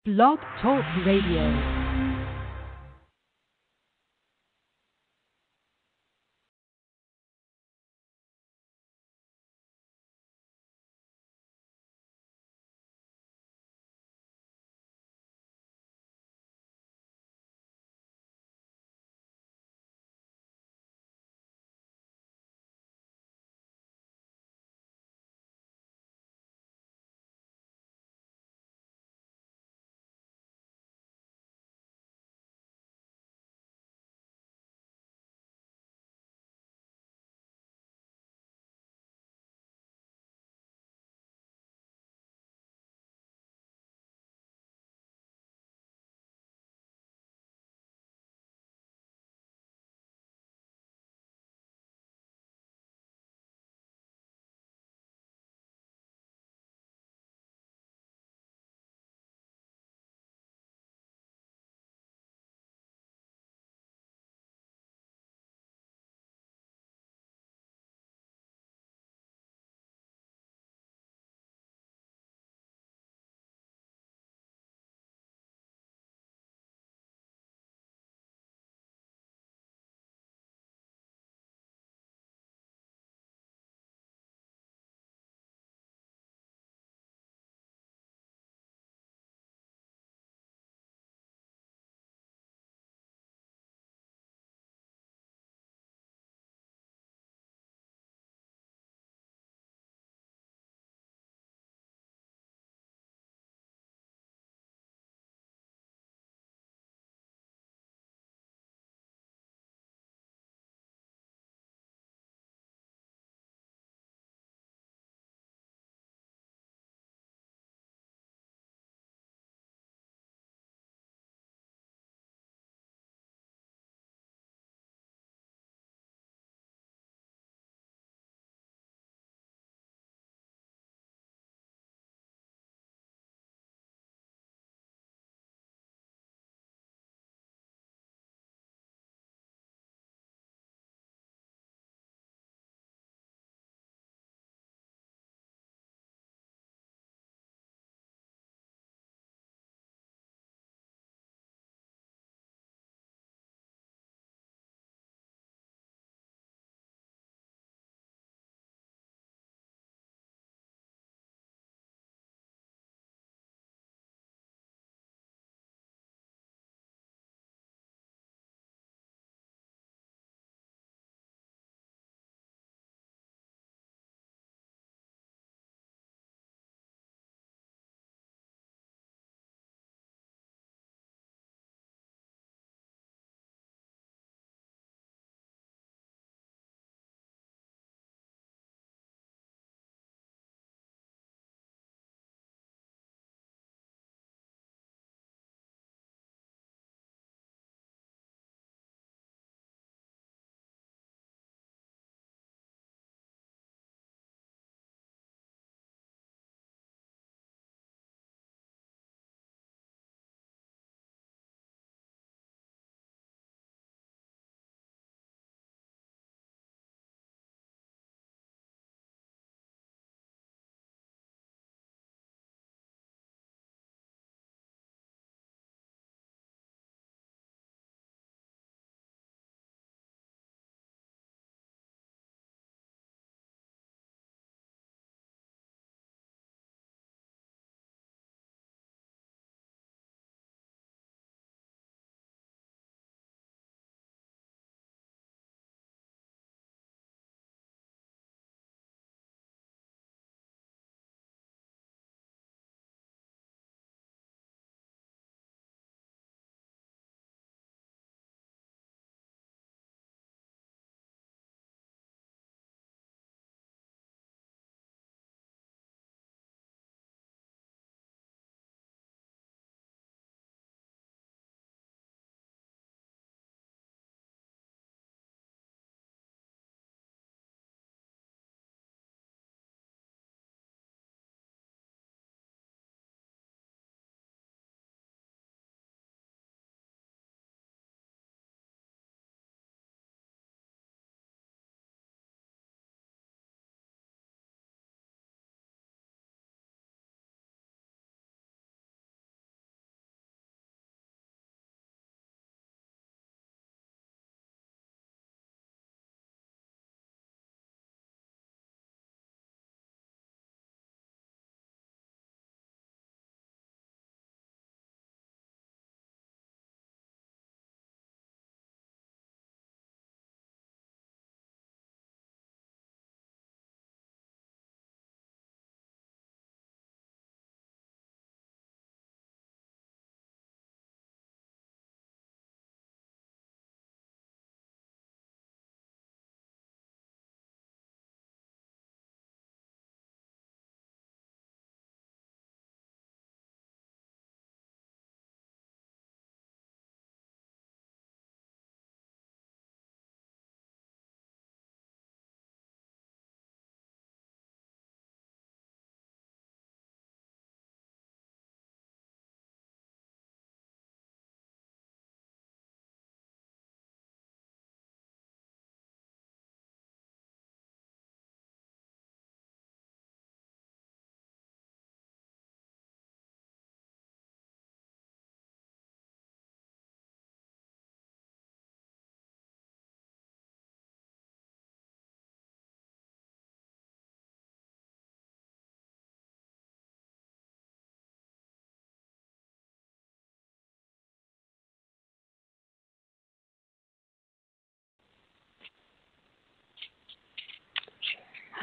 Blog Talk Radio.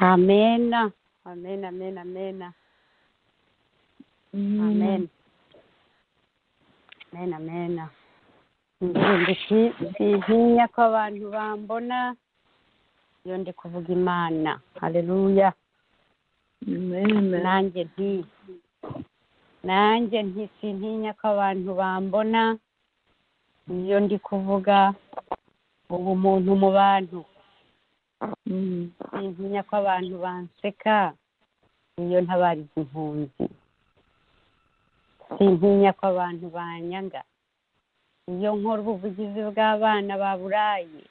Amena, amen, amen, amen. Amen, amen, amen. Ndirimbo iki? Sintinya ko abantu bambona iyo ndi kuvuga Imana. Haleluya. Nanjye nti sintinya ko abantu bambona iyo ndi kuvuga ubumuntu mu bantu. Sintinya ko abantu banseka iyo ntabariza impunzi. Sintinya ko abantu banyanga iyo nkora ubuvugizi bw'abana ba burayi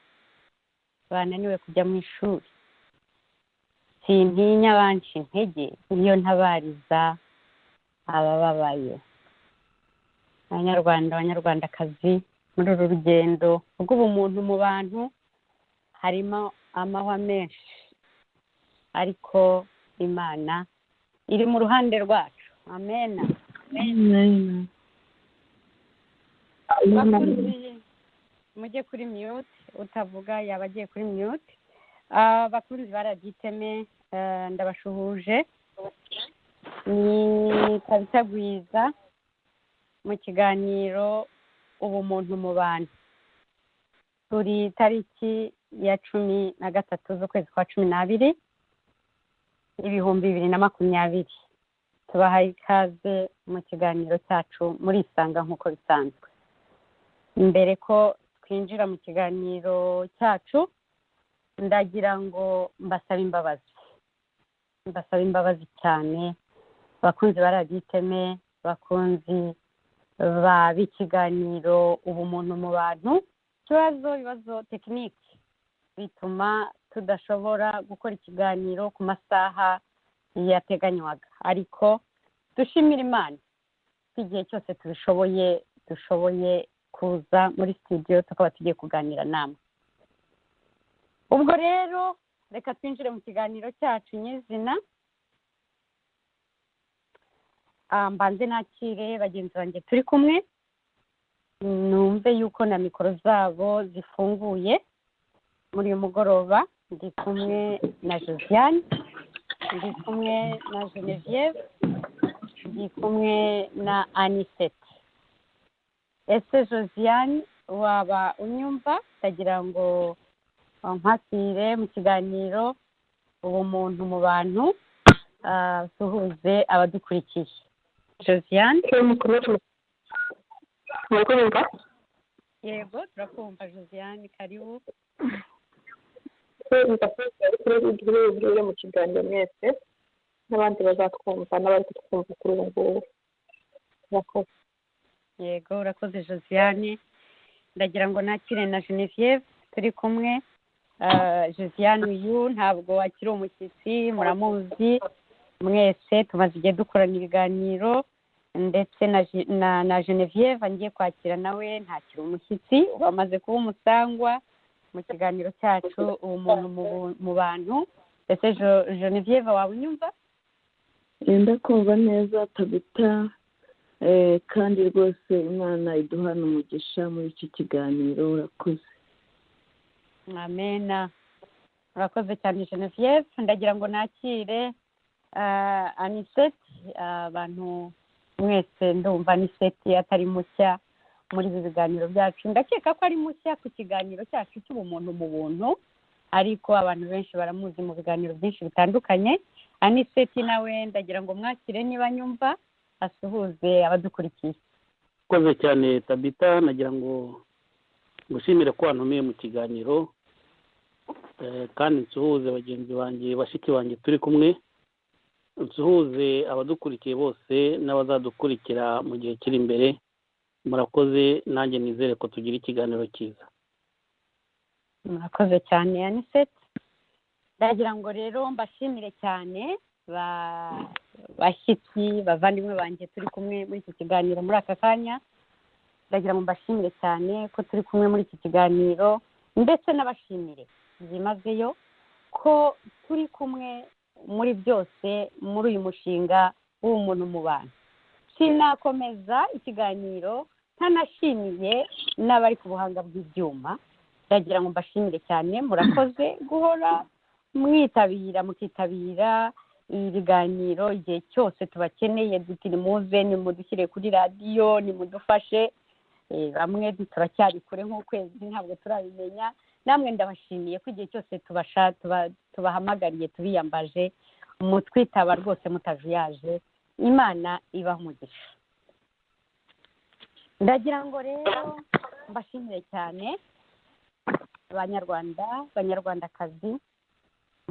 bananiwe kujya mu ishuri. Sintinya abanca intege iyo ntabariza abababaye. Abanyarwanda, abanyarwandakazi, muri uru rugendo rw'ubumuntu mu bantu harimo amahwa menshi, ariko Imana iri mu ruhande rwacu. Amena. Bakunzi, mujye kuri mute, utavuga yaba agiye kuri mute. Abakunzi ba Radiyo Iteme, ndabashuhuje. Ni Tabita Gwiza mu kiganiro Ubumuntu mu Bantu. Turi tariki ya 13 z'ukwezi kwa 12, 2020. Tubahaye ikaze mu kiganiro cyacu muri Isanga nk'uko bisanzwe. Mbere ko twinjira mu kiganiro cyacu, ndagira ngo mbasabe imbabazi, mbasabe imbabazi cyane, abakunzi ba Radiyo Iteme, abakunzi b'ikiganiro Ubumuntu mu Bantu. Ibibazo tekiniki bituma tudashobora gukora ikiganiro ku masaha yateganywaga, ariko dushimira Imana ko igihe cyose tubishoboye dushoboye kuza muri studio tukaba tugiye kuganira namwe. Ubwo rero reka twinjire mu kiganiro cyacu nyizina. Mbanze nakire bagenzi banjye turi kumwe, numve yuko na mikoro zabo zifunguye muri uyu mugoroba. Ndi kumwe na Josiane, ndi kumwe na Genevieve, ndi kumwe na Anisete. Ese Josiane, waba unyumva? Ndagira ngo nkwakire mu kiganiro Ubumuntu mu Bantu, suhuze abadukurikiye, Josiane. Muri kunyumva? Yego, turakumva Josiane, karibu. Kuri mu kiganiro mwese n'abandi bazatwumva n'abari kutwumva kuri ubu ngubu, murakoze. Yego, urakoze Josiane. Ndagira ngo nakire na Genevieve turi kumwe. Josiane uyu ntabwo akiri umushyitsi, muramuzi mwese, tumaze igihe dukorana ibiganiro, ndetse na Genevieve ngiye kwakira nawe ntakiri umushyitsi, wamaze kuba umusangwa mu kiganiro cyacu Ubumuntu mu Bantu. Ese Genevieve, waba unyumva? Yenda kumva neza Tabita, kandi rwose Imana iduhana umugisha muri iki kiganiro, urakoze. Amena, urakoze cyane Genevieve. Ndagira ngo nakire Aniseti. Abantu mwese ndumva Aniseti atari mushya muri ibi biganiro byacu. Ndakeka ko ari mushya ku kiganiro cyacu cy'Ubumuntu mu Buntu, ariko abantu benshi baramuzi mu biganiro byinshi bitandukanye. Aniseti nawe ndagira ngo mwakire, niba nyumva asuhuze abadukurikiye. Urakoze cyane Tabita. Nagira ngo ngushimire ko wantumiye mu kiganiro, kandi nsuhuze bagenzi banjye, bashiki banjye turi kumwe, nsuhuze abadukurikiye bose n'abazadukurikira mu gihe kiri imbere. Murakoze, nanjye nizere ko tugira ikiganiro cyiza. Murakoze cyane Aniseti. Ndagira ngo rero mbashimire cyane bashyitsi bavandimwe banjye turi kumwe muri iki kiganiro muri aka kanya. Ndagira ngo mbashimire cyane ko turi kumwe muri iki kiganiro, ndetse n'abashimire byimazeyo ko turi kumwe muri byose muri uyu mushinga w'Ubumuntu mu Bantu. Sinakomeza ikiganiro ntanashimiye n'abari ku buhanga bw'ibyuma. Ndagira ngo mbashimire cyane, murakoze guhora Mwitabira, mukitabira ibiganiro igihe cyose tubakeneye, duti nimuze, nimudushyire kuri radiyo, nimudufashe. Bamwe turacyari kure nk'ukwezi, ntabwo turabimenya. Namwe ndabashimiye ko igihe cyose tubahamagariye, tubiyambaje, mutwitaba rwose mutajuyaje. Imana ibaha umugisha. Ndagira ngo rero mbashimire cyane, Abanyarwanda, Banyarwandakazi,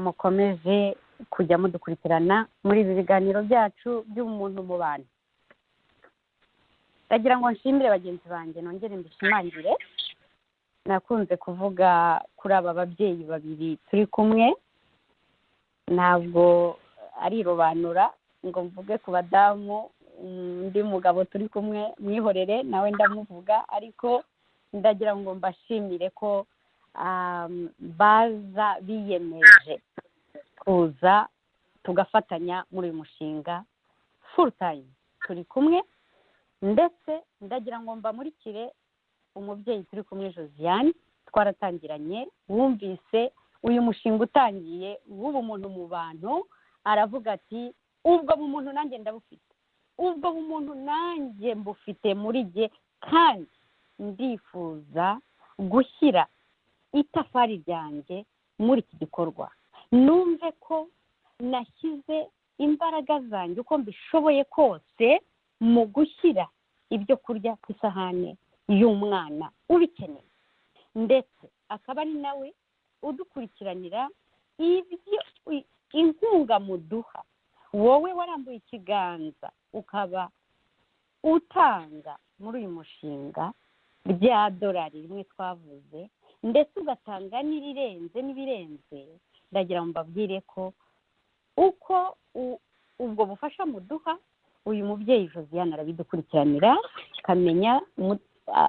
mukomeje kujya mudukurikirana muri ibi biganiro byacu by'umuntu mu bantu. Ndagira ngo nshimire bagenzi banjye, nongere mbishimangire. Nakunze kuvuga kuri aba babyeyi babiri turi kumwe, ntabwo ari irobanura ngo mvuge ku badamu. Undi mugabo turi kumwe mwihorere, nawe ndamuvuga, ariko ndagira ngo mbashimire ko baza biyemeje kuza tugafatanya muri uyu mushinga full time turi kumwe. Ndetse ndagira ngo mbamurikire umubyeyi turi kumwe, Josiane, twaratangiranye. Wumvise uyu mushinga utangiye w'ubumuntu mu bantu, aravuga ati: "Ubwo bumuntu nanjye ndabufite, ubwo bumuntu nanjye mbufite muri jye, kandi ndifuza gushyira itafari ryanjye muri iki gikorwa, numve ko nashyize imbaraga zanjye uko mbishoboye kose mu gushyira ibyo kurya ku isahane y'umwana ubikeneye." Ndetse akaba ari nawe udukurikiranira ibyo inkunga muduha. Wowe warambuye ikiganza ukaba utanga muri uyu mushinga rya dorari rimwe twavuze, ndetse ugatanga n'irirenze n'ibirenze, ndagira ngo mbabwire ko uko ubwo bufasha muduha, uyu mubyeyi Josiane arabidukurikiranira, akamenya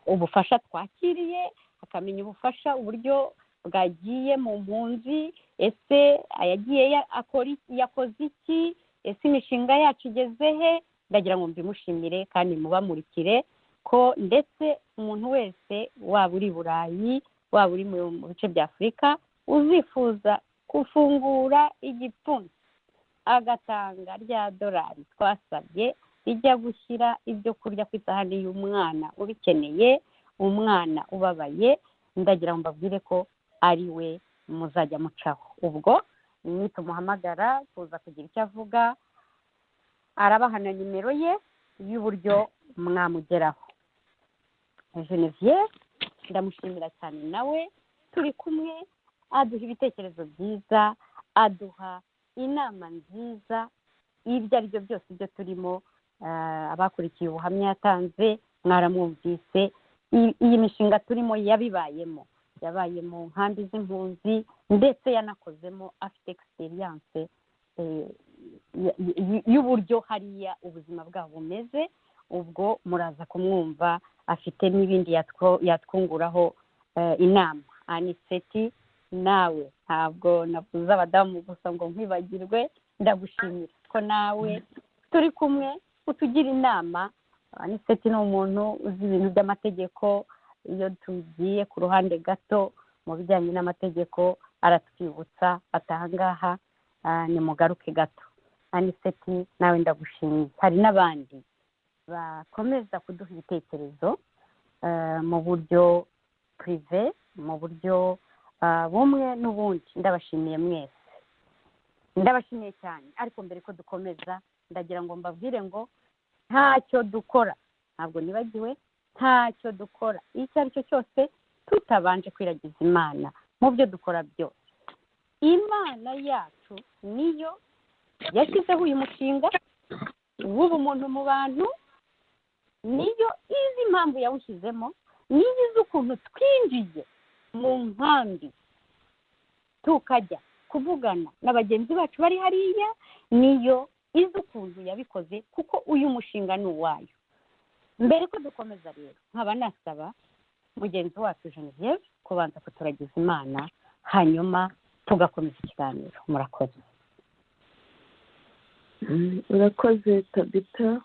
ubufasha twakiriye, akamenya ubufasha uburyo bwagiye mu mpunzi, ese ayagiye akora, yakoze iki, ese imishinga yacu igeze he. Ndagira ngo mbimushimire kandi mubamurikire ko ndetse umuntu wese, waba uri i Burayi, waba uri mu bice bya Afurika, uzifuza gufungura igipfunsi agatanga rya dorari twasabye rijya gushyira ibyo kurya ku isahani y'umwana ubikeneye, umwana ubabaye, ndagira ngo mbabwire ko ari we muzajya mucaho. Ubwo nitumuhamagara kuza kugira icyo avuga, arabaha na nimero ye y'uburyo mwamugeraho. Genevieve ndamushimira cyane, nawe turi kumwe, aduha ibitekerezo byiza, aduha inama nziza. Ibyo ari byo byose ibyo turimo, abakurikiye ubuhamya yatanze mwaramwumvise. Iyi mishinga turimo yabibayemo, yabaye mu nkambi z'impunzi, ndetse yanakozemo, afite experience y'uburyo hariya ubuzima bwabo bumeze. Ubwo muraza kumwumva, afite n'ibindi yatwunguraho inama. Aniseti, nawe ntabwo navuze abadamu gusa ngo nkwibagirwe, ndagushimira ko nawe turi kumwe utugira inama. Aniseti ni umuntu uzi ibintu by'amategeko. Iyo tugiye ku ruhande gato mu bijyanye n'amategeko, aratwibutsa ati: "Ahangaha nimugaruke gato." Aniseti, nawe ndagushimiye. Hari n'abandi bakomeza kuduha ibitekerezo mu buryo privé, mu buryo bumwe n'ubundi, ndabashimiye mwese, ndabashimiye cyane. Ariko mbere ko dukomeza, ndagira ngo mbabwire ngo ntacyo dukora, ntabwo nibagiwe, ntacyo dukora icyo ari cyo cyose tutabanje kwiragiza Imana mu byo dukora byose. Imana yacu niyo yashyizeho uyu mushinga w'ubumuntu mu bantu, niyo izi impamvu yawushyizemo, niyo izi ukuntu twinjiye mu nkambi tukajya kuvugana na bagenzi bacu bari hariya, niyo izi ukuntu yabikoze, kuko uyu mushinga ni uwayo. Mbere ko dukomeza rero, nkaba nasaba mugenzi wacu Genevieve kubanza kuturagiza Imana, hanyuma tugakomeza ikiganiro. Murakoze. Urakoze Tabita.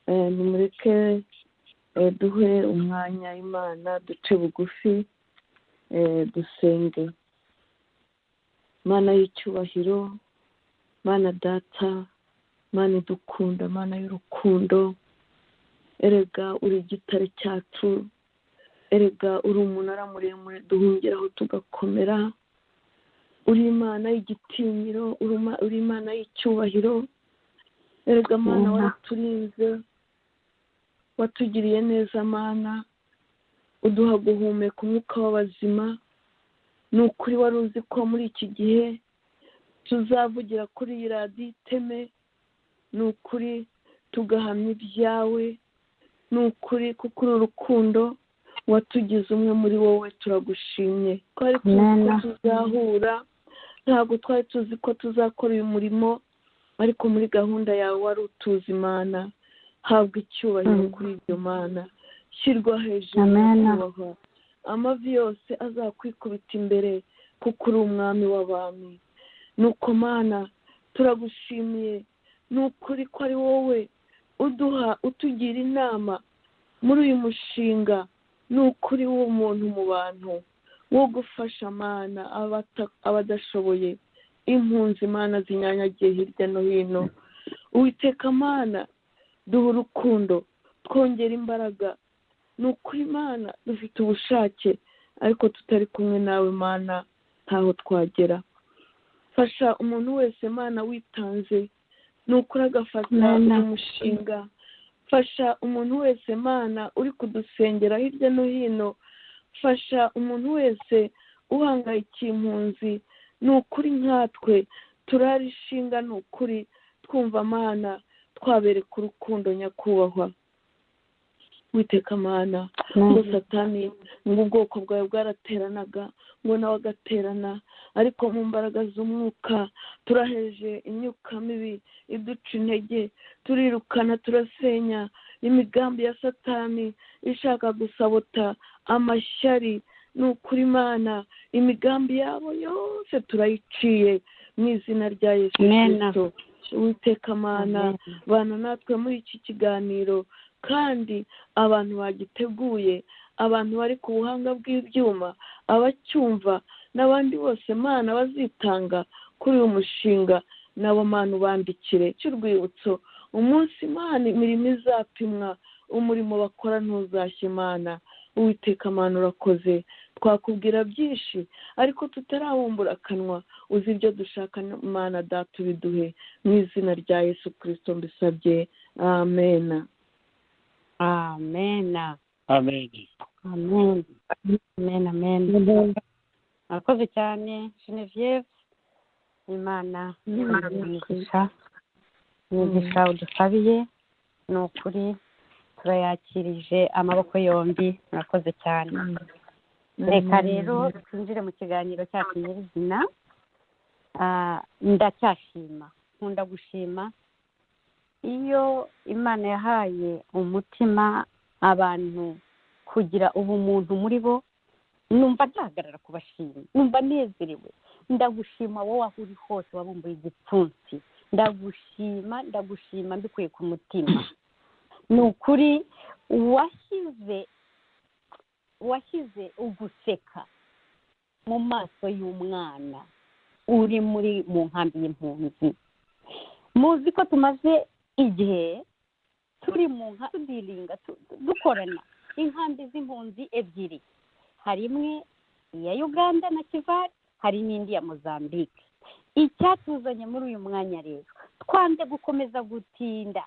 Nimureke duhe umwanya Imana, duce bugufi, dusenge. Mana y'icyubahiro, Mana data, Mana idukunda, Mana y'urukundo, erega uri igitare cyacu, erega uri umunara muremure duhungiraho tugakomera, uri Imana y'igitinyiro, uri Imana y'icyubahiro, erega Mana waraturinze, watugiriye neza Mana, uduha guhumeka umwuka w'abazima. Ni ukuri wari uzi ko muri iki gihe tuzavugira kuri iyi radiyo iteme, ni ukuri tugahamya ibyawe, ni ukuri kuko uru rukundo watugize umwe muri wowe, turagushimye. Twari tuzi ko tuzahura, ntabwo twari tuzi ko tuzakora uyu murimo, ariko muri gahunda yawe wari utuzi Mana. Habwa icyubahiro kuri ibyo Mana, shyirwa hejuru nyakubahwa, amavi yose azakwikubita imbere kuko uri umwami w'abami. Nuko Mana turagushimiye, ni ukuri ko ari wowe uduha, utugira inama muri uyu mushinga, ni ukuri w'umuntu mu bantu wo gufasha Mana abadashoboye, impunzi Mana zinyanyagiye hirya no hino. Uwiteka Mana, duha urukundo, twongera imbaraga. Ni ukuri Mana dufite ubushake, ariko tutari kumwe nawe Mana ntaho twagera. Fasha umuntu wese Mana witanze, ni ukuri agafata uyu mushinga. Fasha umuntu wese Mana uri kudusengera hirya no hino. Fasha umuntu wese uhangayikiye impunzi, ni ukuri nkatwe turarishinga, ni ukuri twumva Mana twabereka urukundo nyakubahwa. Witeka Mana, ngo Satani ngo ubwoko bwawe bwarateranaga, ngo nawe agaterana, ariko mu mbaraga z'umwuka turaheje imyuka mibi iduca intege, turirukana, turasenya imigambi ya Satani ishaka gusabota amashyari. Ni ukuri Mana, imigambi yabo yose turayiciye mu izina rya Yesu Kristo. Uwiteka Mana, bana natwe muri iki kiganiro, kandi abantu bagiteguye, abantu bari ku buhanga bw'ibyuma, abacyumva n'abandi bose Mana bazitanga kuri uyu mushinga, nabo Mana ubandikire cy'urwibutso umunsi Mana imirimo izapimwa, umurimo bakora ntuzashye Mana. Uwiteka Mana urakoze, twakubwira byinshi ariko tutarabumbura akanwa, uzi ibyo dushaka Mana data ubiduhe, mu izina rya Yesu Kristo mbisabye, amen. Amen. Amen. Amen. Amen. Amen. Murakoze cyane Genevieve, Imana imigisha, imigisha udusabiye, ni ukuri turayakirije amaboko yombi. Murakoze cyane. Reka rero twinjire mu kiganiro cyacu nyirizina. Ndacyashima, nkunda gushima iyo Imana yahaye umutima abantu kugira ubumuntu muri bo, numva ntahagarara kubashima, numva nezerewe. Ndagushima wowe aho uri hose wabumbuye igipfunsi, ndagushima, ndagushima mbikuye ku mutima. Ni ukuri washyize uguseka mu maso y'umwana uri muri mu nkambi y'impunzi. Muzi ko tumaze igihe turi mu nkambi dukorana inkambi z'impunzi ebyiri, hari imwe ya Uganda na Kigali, hari n'indi ya Mozambique. Icyatuzanye muri uyu mwanya rero, twanze gukomeza gutinda.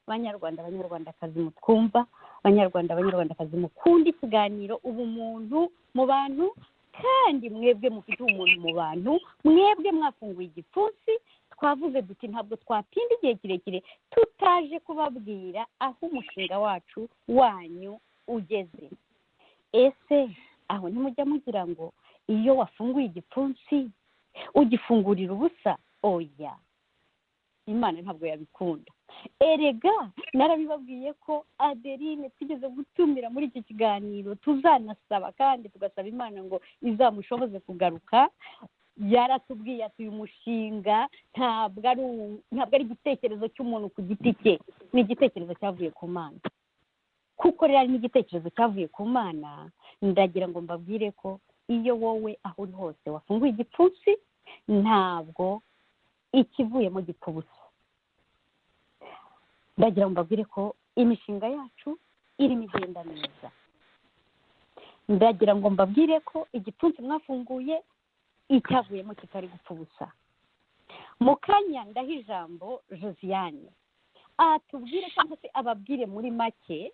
Banyarwanda, banyarwandakazi mutwumva, banyarwanda, banyarwandakazi mukunda ikiganiro ubumuntu mu bantu, kandi mwebwe mufite ubumuntu mu bantu, mwebwe mwafunguye igipfunsi. Twavuze duti ntabwo twatinda igihe kirekire tutaje kubabwira aho umushinga wacu wanyu ugeze. Ese aho ntimujya mugira ngo iyo wafunguye igipfunsi ugifungurira ubusa? Oya, Imana ntabwo yabikunda. Erega narabibabwiye ko Adeline twigeze gutumira muri iki kiganiro, tuzanasaba kandi tugasaba Imana ngo izamushoboze kugaruka. Yaratubwiye ati uyu mushinga ntabwo ari igitekerezo cy'umuntu ku giti cye, ni igitekerezo cyavuye ku Mana. Kuko rero ari n'igitekerezo cyavuye ku Mana, ndagira ngo mbabwire ko iyo wowe aho uri hose wafunguye igipfunsi, Ntabwo ikivuyemo gipfa ubusa. Ndagira ngo mbabwire ko imishinga yacu irimo igenda neza. Ndagira ngo mbabwire ko igipfunsi mwafunguye icyavuyemo kitari gupfa ubusa. Mu kanya ndaha ijambo Josiane atubwire cyangwa se ababwire muri make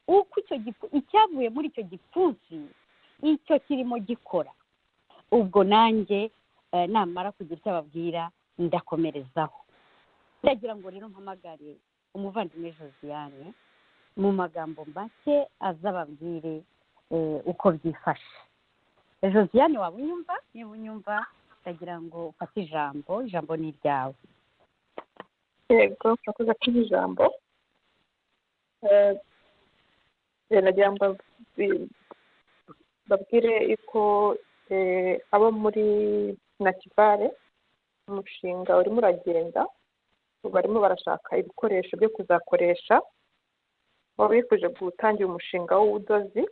uko icyo icyavuye muri icyo gipfunsi icyo kirimo gikora. Ubwo nanjye namara kugira icyo ababwira ndakomerezaho. Ndagira ngo rero mpamagare umuvandimwe Josiane mu magambo make azababwire uko byifashe. Josiane, waba unyumva? Niba unyumva, ndagira ngo ufate ijambo. Ijambo ni iryawe. Yego, urakoze kuba ijambo. Nagira ngo babwire ko abo muri Nakivale umushinga urimo uragenda, barimo barashaka ibikoresho byo kuzakoresha. Baba bifuje gutangira umushinga w'ubudozi,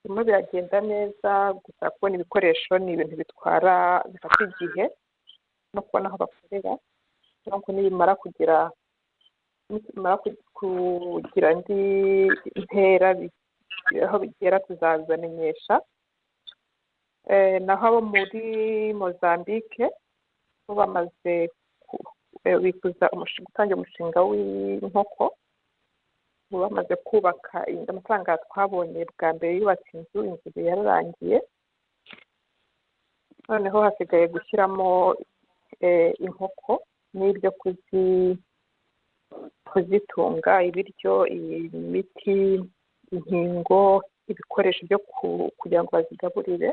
birimo biragenda neza, gusa kubona ibikoresho ni ibintu bitwara, bifata igihe, no kubona aho bakorera. Donc nibimara kugira indi ntera aho bigera tuzabibamenyesha. Naho abo muri Mozambique bo bamaze bifuza gutangira umushinga w'inkoko. Ubu bamaze kubaka, amafaranga twabonye bwa mbere yubatse inzu, inzu yararangiye, noneho hasigaye gushyiramo inkoko n'ibyo kuzitunga, ibiryo, imiti, inkingo, ibikoresho byo kugira ngo bazigaburire.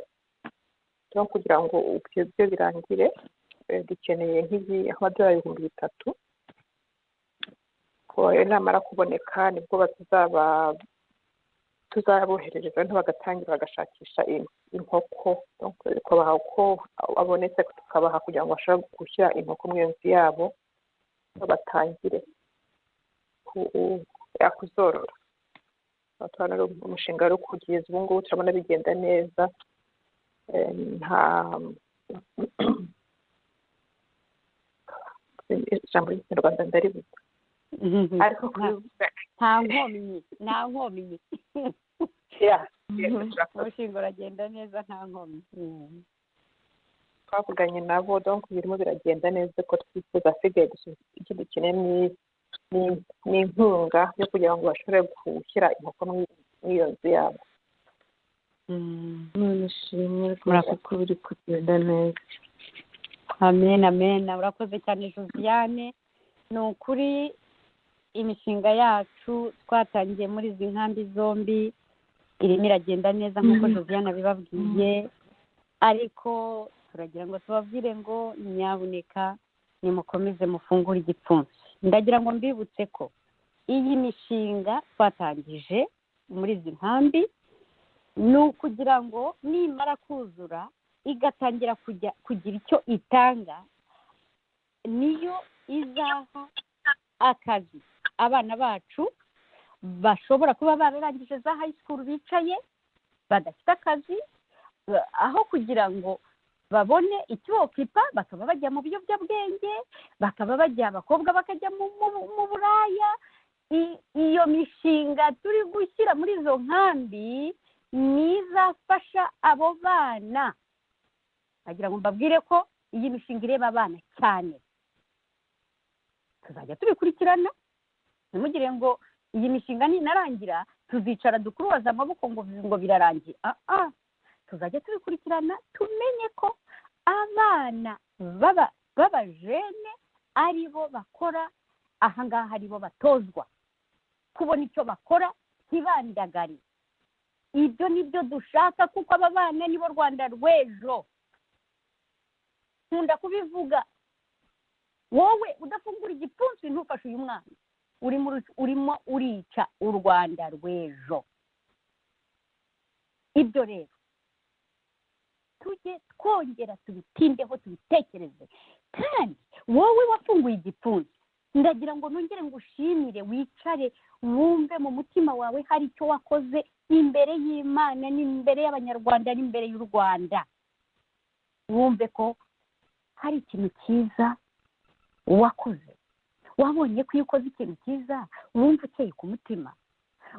No kugira ngo ibyo byo birangire, dukeneye nk'amadolari 3000. Ko ayo namara kuboneka nibwo tuzaba tuzaboherereza, noneho bagatangira bagashakisha inkoko. Donc tukabaha uko abonetse, tukabaha kugira ngo bashobore gushyira inkoko mu iyo nzu yabo, batangire kuzorora. Turabona ari umushinga wari kugeza ubu ngubu turabona bigenda neza. Nta ijambo ry'Ikinyarwanda ndaribuze, ariko kubivuga Nta nkomyi, nta nkomyi. Yeah, turakoze. Umushinga uragenda neza, nta nkomyi. Twavuganye nabo, donc birimo biragenda neza ko twifuza. Asigaye gusa icyo dukeneye ni inkunga yo kugira ngo bashobore gushyira inkoko muri iyo nzu yabo. Imana ishimwe rwose ko biri kugenda neza. Amen, amen. Urakoze cyane, Josiane. Ni ukuri imishinga yacu twatangiye muri izi nkambi zombi irimo iragenda neza nk'uko Josiane abibabwiye, ariko turagira ngo tubabwire ngo nyabuneka nimukomeze mufungure igipfunsi. Ndagira ngo mbibutse ko iyi mishinga twatangije muri izi nkambi ni ukugira ngo nimara kuzura igatangira kujya kugira icyo itanga, niyo izaha akazi abana bacu bashobora kuba bararangije za high school bicaye badafite akazi. Aho kugira ngo babone ikibokipa bakaba bajya mu biyobyabwenge, bakaba bajya, abakobwa bakajya mu buraya. Iyo mishinga turi gushyira muri izo nkambi nizafasha abo bana. Bagira ngo mbabwire ko iyi mishinga ireba abana cyane. Tuzajya tubikurikirana. Ntimugire ngo iyi mishinga ninarangira tuzicara dukurubaza amaboko ngo birarangiye. Ah, tuzajya tubikurikirana, tumenye ko abana baba b'abajene ari bo bakora ahangaha, ari bo batozwa kubona icyo bakora, ntibandagare. Ibyo ni byo dushaka, kuko aba bana nibo Rwanda rw'ejo. Nkunda kubivuga, wowe udafungura igipfunsi ntufashe uyu mwana, urimo urica u Rwanda rw'ejo. Ibyo rero tujye twongera tubitindeho, tubitekereze. Kandi wowe wafunguye igipfunsi, ndagira ngo nongere ngushimire, wicare wumve mu mutima wawe hari icyo wakoze imbere y'Imana n'imbere y'Abanyarwanda n'imbere y'u Rwanda, wumve ko hari ikintu cyiza wakoze? Wabonye ko iyo ukoze ikintu cyiza wumva ukeye ku mutima,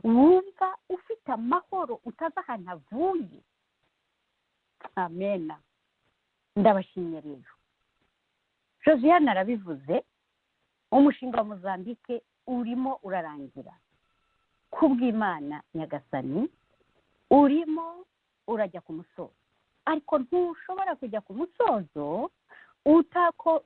wumva ufite amahoro utazi ahantu avuye. Amena. Ndabashimye rero. Josiane arabivuze, umushinga wa Mozambique urimo urarangira kubw'Imana Nyagasani, urimo urajya ku musozo, ariko ntushobora kujya ku musozo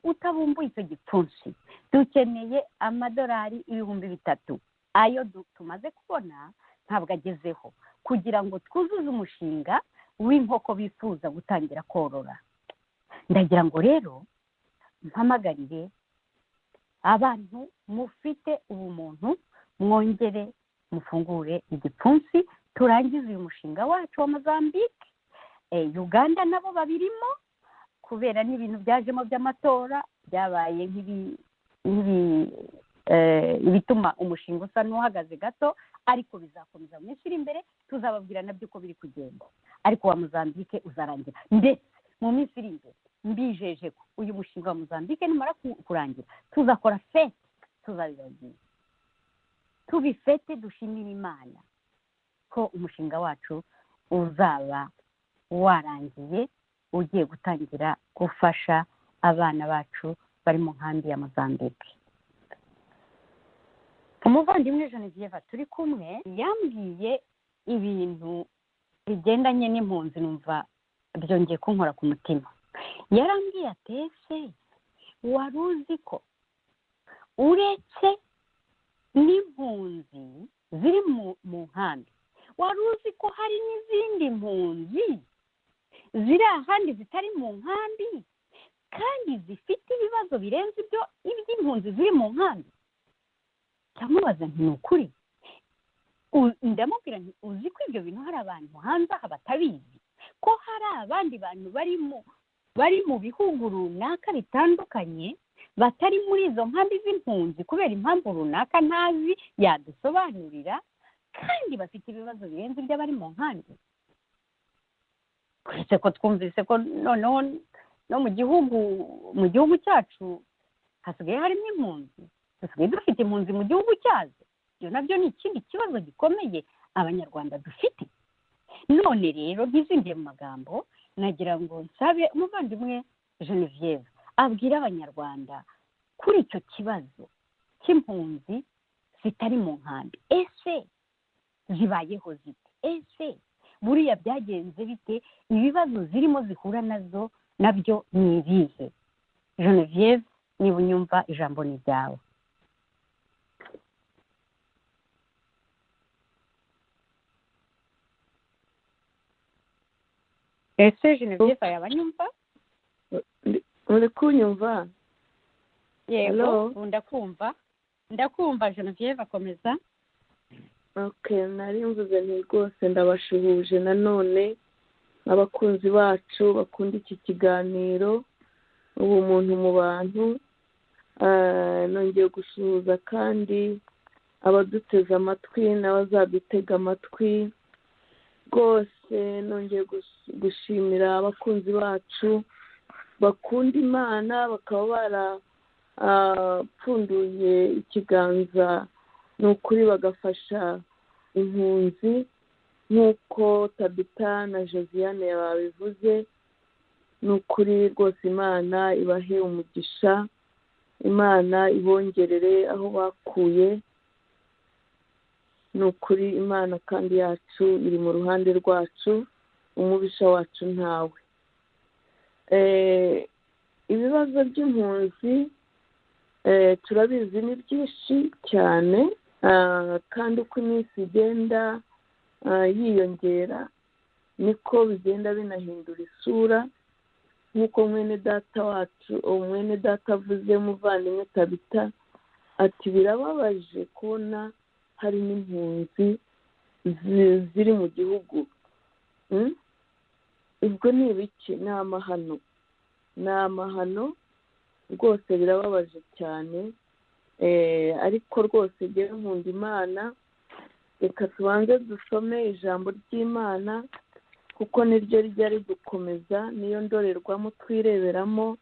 utabumbuye icyo gipfunsi. Dukeneye amadolari 3000, ayo tumaze kubona ntabwo agezeho kugira ngo twuzuze umushinga w'inkoko bifuza gutangira korora. Ndagira ngo rero mpamagarire abantu mufite ubumuntu, mwongere mufungure igipfunsi turangize uyu mushinga wacu wa Mozambique. Uganda nabo babirimo kubera n'ibintu byajemo by'amatora byabaye ibituma umushinga usa n'uhagaze gato, ariko bizakomeza mu minsi iri imbere, tuzababwira nabyo uko biri kugenda. Ariko wa Mozambique uzarangira, ndetse mu minsi iri imbere mbijeje ko uyu mushinga wa Mozambique nimara kurangira tuzakora fete, tuzabibabwira tubifete, dushimira Imana ko umushinga wacu uzaba warangiye, ugiye gutangira gufasha abana bacu bari mu nkambi ya Mozambique. Umuvandimwe Genevieve turi kumwe yambwiye ibintu bigendanye n'impunzi, numva byongeye kunkora ku mutima. Yarambwiye ati ese wari uzi ko uretse n'impunzi ziri mu nkambi, wari uzi ko hari n'izindi mpunzi ziri ahandi zitari mu nkambi kandi zifite ibibazo birenze ibyo iby'impunzi ziri mu nkambi? Ndamubaza nti ni ukuri? Ndamubwira nti uzi ko ibyo bintu hari abantu hanze aha batabizi, ko hari abandi bantu bari mu bihugu runaka bitandukanye batari muri izo nkambi z'impunzi kubera impamvu runaka ntazi yadusobanurira, kandi bafite ibibazo birenze iby'abari mu nkambi. Uretse ko twumvise ko noneho no mu gihugu cyacu hasigaye harimo impunzi, dusigaye dufite impunzi mu gihugu cyazo. Ibyo nabyo ni ikindi kibazo gikomeye Abanyarwanda dufite. None rero ntizingiye mu magambo, nagira ngo nsabe umuvandimwe Genevieve abwira Abanyarwanda kuri icyo kibazo cy'impunzi zitari mu nkambi. Ese zibayeho zite? Ese buriya byagenze bite? Ibibazo zirimo zihura nazo nabyo ni ibihe? Genevieve, niba unyumva ijambo ni ryawe. Ese Genevieve yabanyumva? Uri kunyumva? Yego, ndakumva. Ndakumva Genevieve, akomeza. Okay, nari mvuze nti rwose ndabashuhuje nanone abakunzi bacu bakunda iki kiganiro ubumuntu mu bantu. Nongeye gusuhuza kandi abaduteze amatwi n'abazadutega amatwi. Rwose nongeye gushimira abakunzi bacu bakunda Imana bakaba barapfunduye ikiganza ni ukuri bagafasha impunzi nk'uko Tabita na Josiane babivuze. Ni ukuri rwose Imana ibahe umugisha, Imana ibongerere aho bakuye. Ni ukuri Imana kandi yacu iri mu ruhande rwacu, umubisha wacu ntawe. Ibibazo by'impunzi turabizi ni byinshi cyane, kandi uko iminsi igenda yiyongera niko bigenda binahindura isura. Nk'uko mwene data wacu, mwene data avuze, muvandimwe Tabita, ati birababaje kubona hari n'impunzi ziri mu gihugu. Ubwo ni ibiki? Ni amahano, ni amahano rwose, birababaje cyane. Ariko rwose njyewe nkunda Imana. Reka tubanze dusome ijambo ry'Imana kuko niryo rijya ridukomeza, niyo ndorerwamo twireberamo.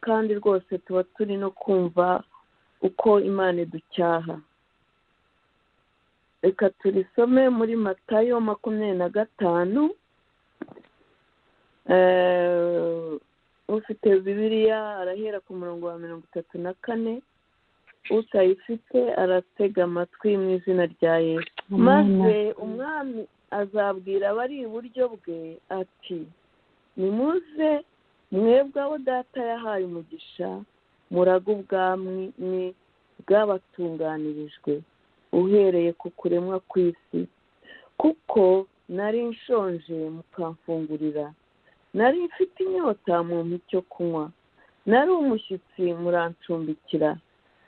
Kandi rwose tuba turi no kumva uko Imana iducyaha. Reka turisome muri Matayo 25. Ufite Bibiliya arahera ku murongo wa 34, utayifite aratega amatwi mu izina rya Yesu. Maze umwami azabwira abari iburyo bwe ati: nimuze mwebwe abo data yahaye umugisha, murage ubwami bwabatunganirijwe uhereye ku kuremwa kw'isi. Kuko nari nshonje mukamfungurira, nari mfite inyota mumpa icyo kunywa, nari umushyitsi murancumbikira,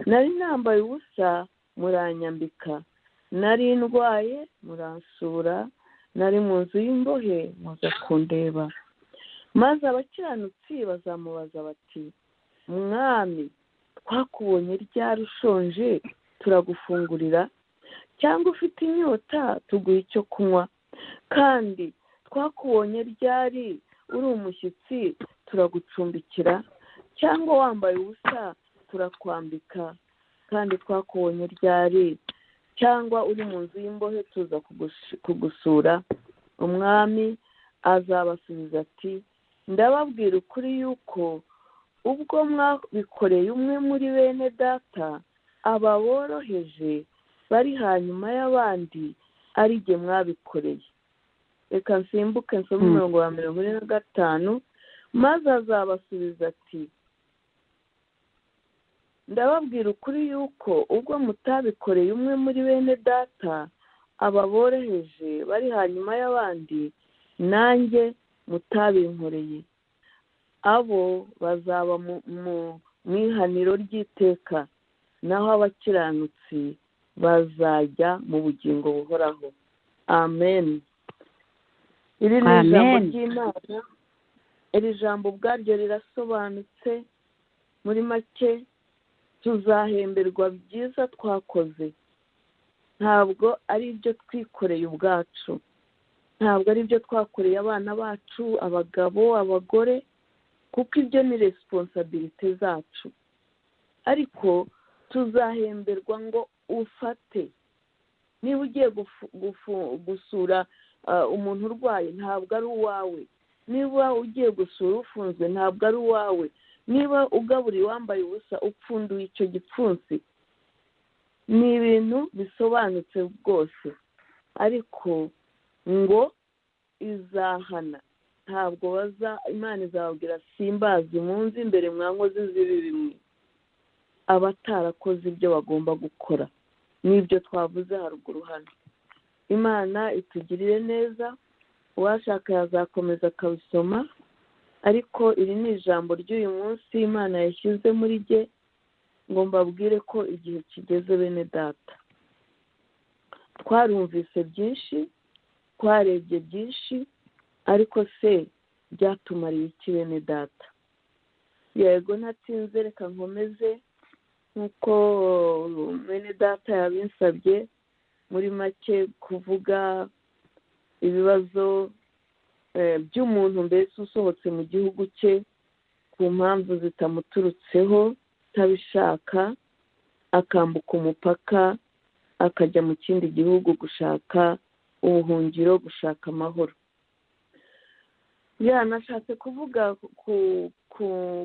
nari nambaye ubusa muranyambika, nari ndwaye muransura, nari mu nzu y'imbohe muza kundeba. Maze abakiranutsi bazamubaza bati: Mwami, twakubonye ryari ushonje turagufungurira, cyangwa ufite inyota tuguha icyo kunywa? Kandi twakubonye ryari uri umushyitsi turagucumbikira, cyangwa wambaye ubusa turakwambika? Kandi twakubonye ryari cyangwa uri mu nzu y'imbohe tuza kugusura? Umwami azabasubiza ati: ndababwira ukuri yuko ubwo mwabikoreye umwe muri bene data aba boroheje bari hanyuma y'abandi, ari jye mwabikoreye. Reka nsimbuke nsome umurongo wa 45. Maze azabasubiza ati: ndababwira ukuri yuko ubwo mutabikoreye umwe muri bene data aba boroheje bari hanyuma y'abandi, nanjye mutabinkoreye. Abo bazaba mu ihaniro ry'iteka, naho abakiranutsi bazajya mu bugingo buhoraho. Amen. Iri ni ijambo ry'Imana. Iri jambo ubwaryo rirasobanutse. Muri make, tuzahemberwa byiza twakoze. Ntabwo ari ibyo twikoreye ubwacu, ntabwo ari ibyo twakoreye abana bacu, abagabo, abagore, kuko ibyo ni resiponsabilite zacu. Ariko tuzahemberwa ngo ufate. Niba ugiye gusura umuntu urwaye, ntabwo ari uwawe. Niba ugiye gusura ufunzwe, ntabwo ari uwawe. Niba ugaburiye wambaye ubusa, upfunduye icyo gipfunsi. Ni ibintu bisobanutse rwose. Ariko ngo izahana, ntabwo baza. Imana izababwira: simbazi munzi imbere mwankozi z'ibibi bimwe. Abatarakoze ibyo bagomba gukora, n'ibyo twavuze haruguru hano. Imana itugirire neza. Uwashaka yazakomeza akabisoma, ariko iri ni ijambo ry'uyu munsi Imana yashyize muri jye ngo mbabwire ko igihe kigeze. Bene data, twarumvise byinshi, twarebye byinshi, ariko se byatumariye iki bene data? Yego, ntatsinze, reka nkomeze nk'uko bene data yabinsabye. Muri make, kuvuga ibibazo by'umuntu mbese usohotse mu gihugu cye ku mpamvu zitamuturutseho, atabishaka, akambuka umupaka akajya mu kindi gihugu gushaka ubuhungiro, gushaka amahoro. Yanashatse kuvuga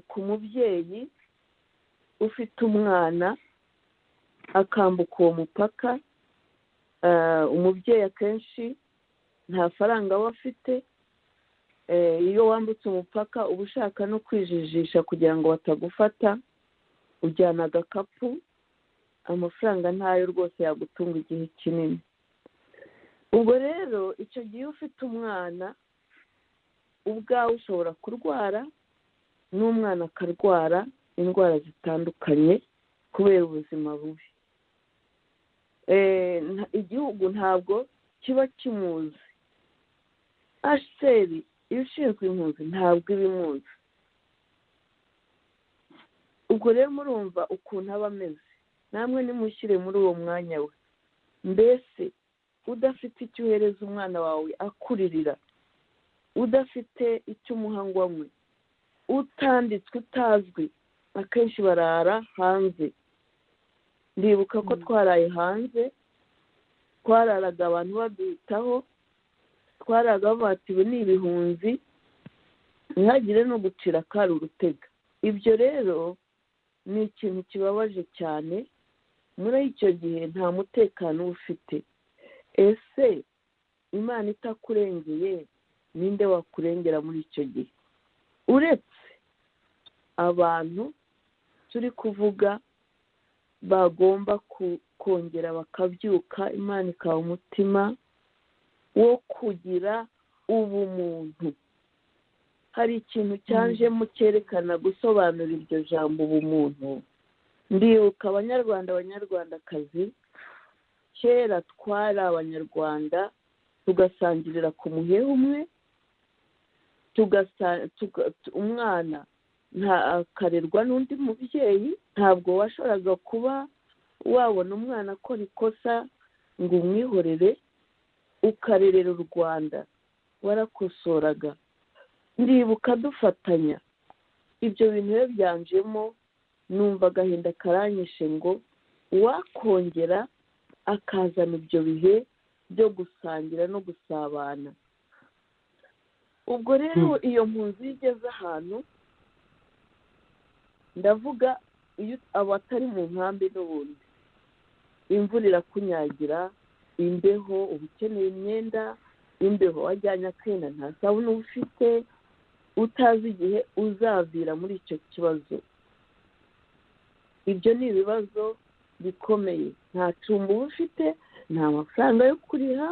ku mubyeyi ufite umwana akambuka uwo mupaka. Umubyeyi akenshi nta faranga aba afite. Iyo wambutse umupaka uba ushaka no kwijijisha kugira ngo batagufata, ujyana agakapu, amafaranga ntayo rwose yagutunga igihe kinini. Ubwo rero icyo gihe ufite umwana, ubwawe ushobora kurwara, n'umwana akarwara indwara zitandukanye kubera ubuzima bubi. Igihugu ntabwo kiba kimuzi. HCR ishinzwe impunzi ntabwo ibimuzi. Ubwo rero murumva ukuntu aba ameze. Namwe nimushyire muri uwo mwanya we. Mbese udafite icyo uhereza umwana wawe akuririra, udafite icyo umuha ngo anywe, Utanditswe, utazwi, akenshi barara hanze. Ndibuka ko twaraye hanze, twararaga abantu baduhitaho, twaraga bati ni ibihunzi, ntihagire no gucira akari urutega. Ibyo rero ni ikintu kibabaje cyane. Muri icyo gihe nta mutekano uba ufite. Ese Imana itakurengeye, ninde wakurengera muri icyo gihe? Uretse abantu turi kuvuga bagomba kongera bakabyuka, Imana ikaba umutima wo kugira ubumuntu. Hari ikintu cyanjemo cyerekana gusobanura iryo jambo ubumuntu. Ndibuka Abanyarwanda, Abanyarwandakazi, kera twari Abanyarwanda tugasangirira ku muheha umwe, umwana akarerwa n'undi mubyeyi. Ntabwo washoboraga kuba wabona umwana akora ikosa ngo umwihorere, ukarerera u Rwanda, warakosoraga. Ndibuka dufatanya ibyo bintu iyo byanjemo, numva agahinda karanyishe ngo uwakongera akazana ibyo bihe byo gusangira no gusabana. Ubwo rero iyo mpunzi iyo igeze ahantu, ndavuga iyo abatari mu nkambi n'ubundi, imvura irakunyagira, imbeho, uba ukeneye imyenda, imbeho wajyanye akenda nta sabune uba ufite, utazi igihe uzavira muri icyo kibazo. Ibyo ni ibibazo bikomeye. Nta cumbi uba ufite, nta mafaranga yo kuriha,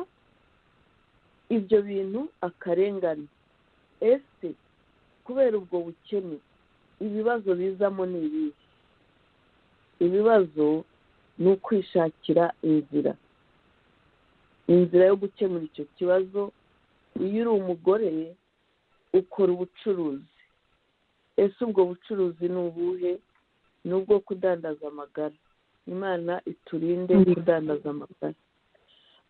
ibyo bintu akarengane. Ese kubera ubwo bukene ibibazo bizamo ni ibihe? Ibibazo ni ukwishakira inzira, inzira yo gukemura icyo kibazo. Iyo uri umugore ukora ubucuruzi, ese ubwo bucuruzi ni ubuhe? Ni ubwo kudandaza amagara. Imana iturinde kudandaza amagara.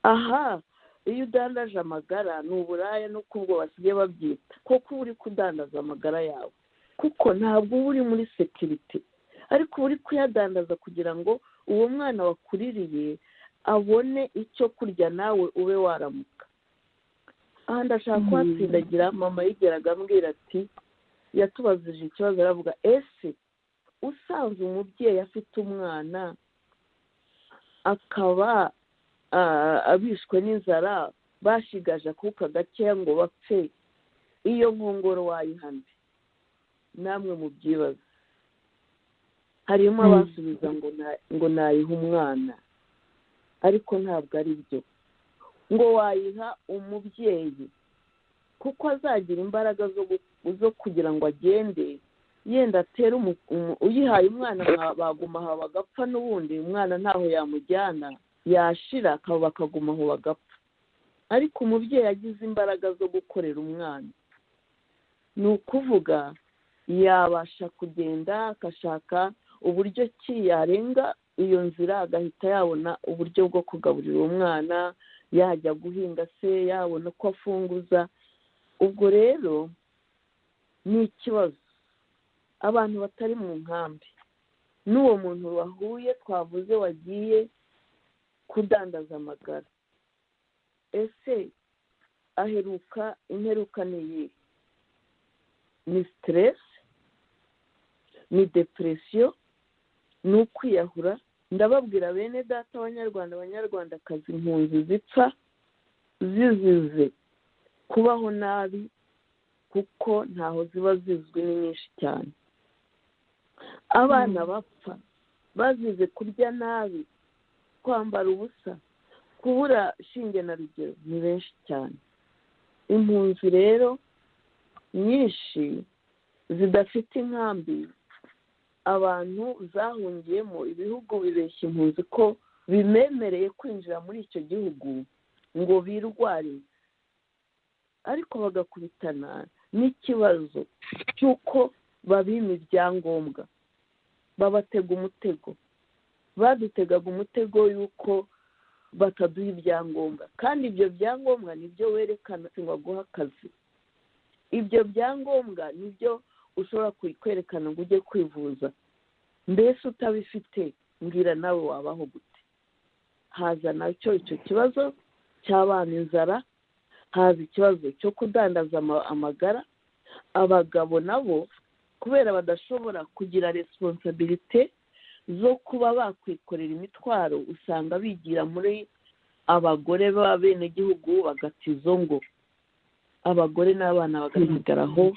Aha iyo udandaje amagara ni uburaya, nuko ubwo basigaye babyita, kuko uba uri kudandaza amagara yawe, kuko ntabwo uba uri muri sekirite, ariko uba uri kuyadandaza kugira ngo uwo mwana wakuririye abone icyo kurya, nawe ube waramuka. Aha ndashaka kuhatsindagira. Mama yigeraga ambwira ati, yatubazije ikibazo aravuga, ese usanzwe umubyeyi afite umwana akaba abishwe n'inzara, bashigaje akuka gakeya ngo bapfe, iyo nkongoro wayihande? Namwe mubyibaze. Harimo abasubiza ngo nayiha umwana, ariko ntabwo ari byo. Ngo wayiha umubyeyi kuko azagira imbaraga zo kugira ngo agende yenda atere. Uyihaye umwana baguma aho bagapfa, n'ubundi umwana ntaho yamujyana, yashira akaba bakaguma aho bagapfa. Ariko umubyeyi agize imbaraga zo gukorera umwana, ni ukuvuga yabasha kugenda agashaka uburyo ki yarenga iyo nzira, agahita yabona uburyo bwo kugaburira uwo mwana, yajya guhinga se, yabona uko afunguza. Ubwo rero ni ikibazo abantu batari mu nkambi n'uwo muntu wahuye twavuze wagiye kudandaza amagara, ese aheruka imperuka ni iyihe? Ni stress, ni depression, ni ukwiyahura. Ndababwira bene data Abanyarwanda, Abanyarwandakazi, impunzi zipfa zizize kubaho nabi, kuko ntaho ziba zizwi, ni nyinshi cyane. Abana bapfa bazize kurya nabi, kwambara ubusa, kubura shinge na rugero, ni benshi cyane. Impunzi rero nyinshi zidafite inkambi abantu zahungiyemo, ibihugu bibeshya impunzi ko bimemereye kwinjira muri icyo gihugu ngo birwarize, ariko bagakubitana n'ikibazo cy'uko babima ibyangombwa, babatega umutego. Badutegaga umutego y'uko bataduha ibyangombwa, kandi ibyo byangombwa nibyo werekana ngo aguhe akazi, ibyo byangombwa nibyo ushobora kwerekana ngo ujye kwivuza. Mbese utabifite, mbwira nawe wabaho gute? Haza nacyo icyo kibazo cy'abana, inzara, haza ikibazo cyo kudandaza amagara. Abagabo nabo kubera badashobora kugira responsabilité zo kuba bakwikorera imitwaro, usanga bigira muri abagore b'abenegihugu, bagata izo ngo, abagore n'abana bagasigaraho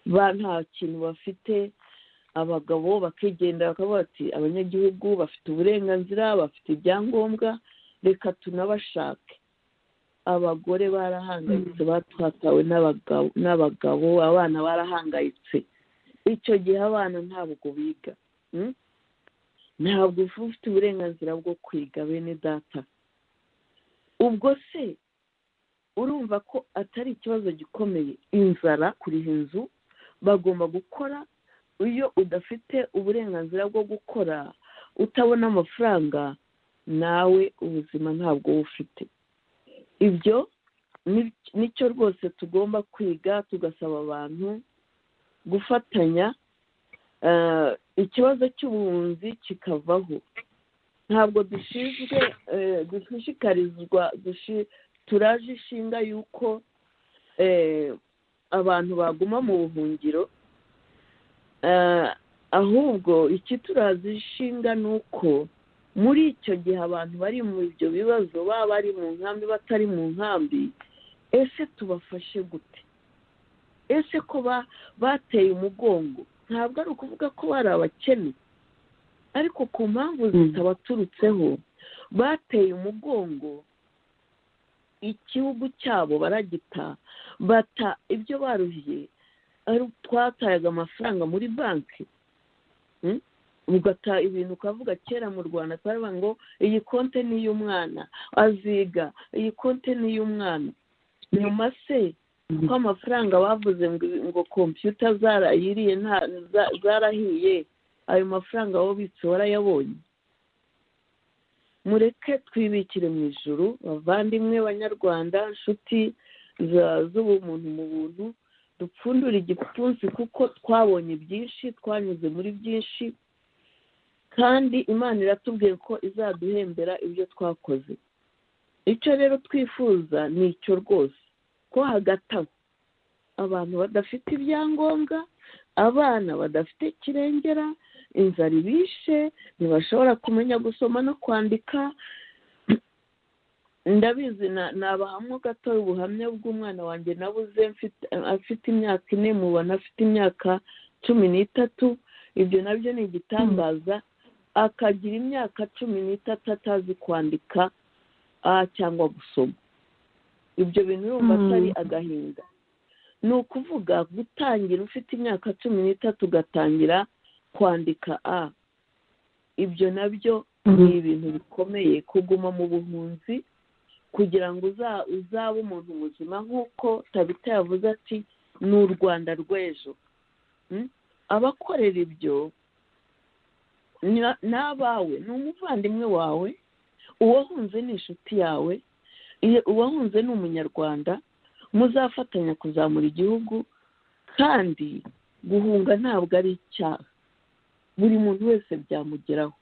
ba nta kintu bafite. Abagabo bakigendera, bakavuga bati: "Abanyagihugu bafite uburenganzira, bafite ibyangombwa, reka tunabashake." Abagore barahangayitse, batwatawe n'abagabo, abana barahangayitse. Icyo gihe abana ntabwo biga, Ntabwo uba ufite uburenganzira bwo kwiga. Bene data, ubwo se urumva ko atari ikibazo gikomeye? Inzara, kuriha inzu, bagomba gukora. Iyo udafite uburenganzira bwo gukora, utabona amafaranga, nawe ubuzima ntabwo uba ufite. Ibyo nicyo rwose tugomba kwiga, tugasaba abantu gufatanya, ikibazo cy'ubuhunzi kikavaho. Ntabwo dushinzwe dushishikarizwa, turaje ishinga yuko abantu baguma mu buhungiro. Ahubwo ikituraza ishinga ni uko muri icyo gihe abantu bari mu ibyo bibazo, baba bari mu nkambi, batari mu nkambi, ese tubafashe gute? Ese ko bateye umugongo? Ntabwo ari ukuvuga ko bari abakene, ariko ku mpamvu zitabaturutseho bateye umugongo igihugu cyabo, baragita, bata ibyo baruhiye. Ari twatayaga amafaranga muri banki, Ugata ibintu, ukavuga kera mu Rwanda twaravuga ngo iyi konte ni iy'umwana aziga, iyi konte ni iy'umwana. Nyuma se ko amafaranga bavuze ngo kompiyuta zarayiriye, zarahiye, ayo mafaranga wabitse warayabonye? Mureke twibikire mu ijuru, bavandimwe, banyarwanda, nshuti z'ubumuntu mu buntu, dupfundure igipfunsi, kuko twabonye byinshi, twanyuze muri byinshi, kandi Imana iratubwiye ko izaduhembera ibyo twakoze. Icyo rero twifuza ni icyo rwose, ko hagati aho abantu badafite ibyangombwa, abana badafite kirengera, inzara ibishe, ntibashobora kumenya gusoma no kwandika. Ndabizi, nabahamwe gato ubuhamya bw'umwana wanjye nabuze afite imyaka 4, mubona afite imyaka 13. Ibyo nabyo ni igitangaza, akagira imyaka 13 atazi kwandika cyangwa gusoma. Ibyo bintu urumva atari agahinda? Ni ukuvuga gutangira ufite imyaka 13 ugatangira kwandika a, ibyo nabyo ni ibintu bikomeye. Kuguma mu buhunzi kugira ngo uzabe umuntu muzima, nk'uko Tabita yavuze ati ni u Rwanda rw'ejo. Abakorera ibyo ni abawe, ni umuvandimwe wawe, uwahunze ni inshuti yawe, uwahunze ni umunyarwanda, muzafatanya kuzamura igihugu. Kandi guhunga ntabwo ari icyaha, buri muntu wese byamugeraho.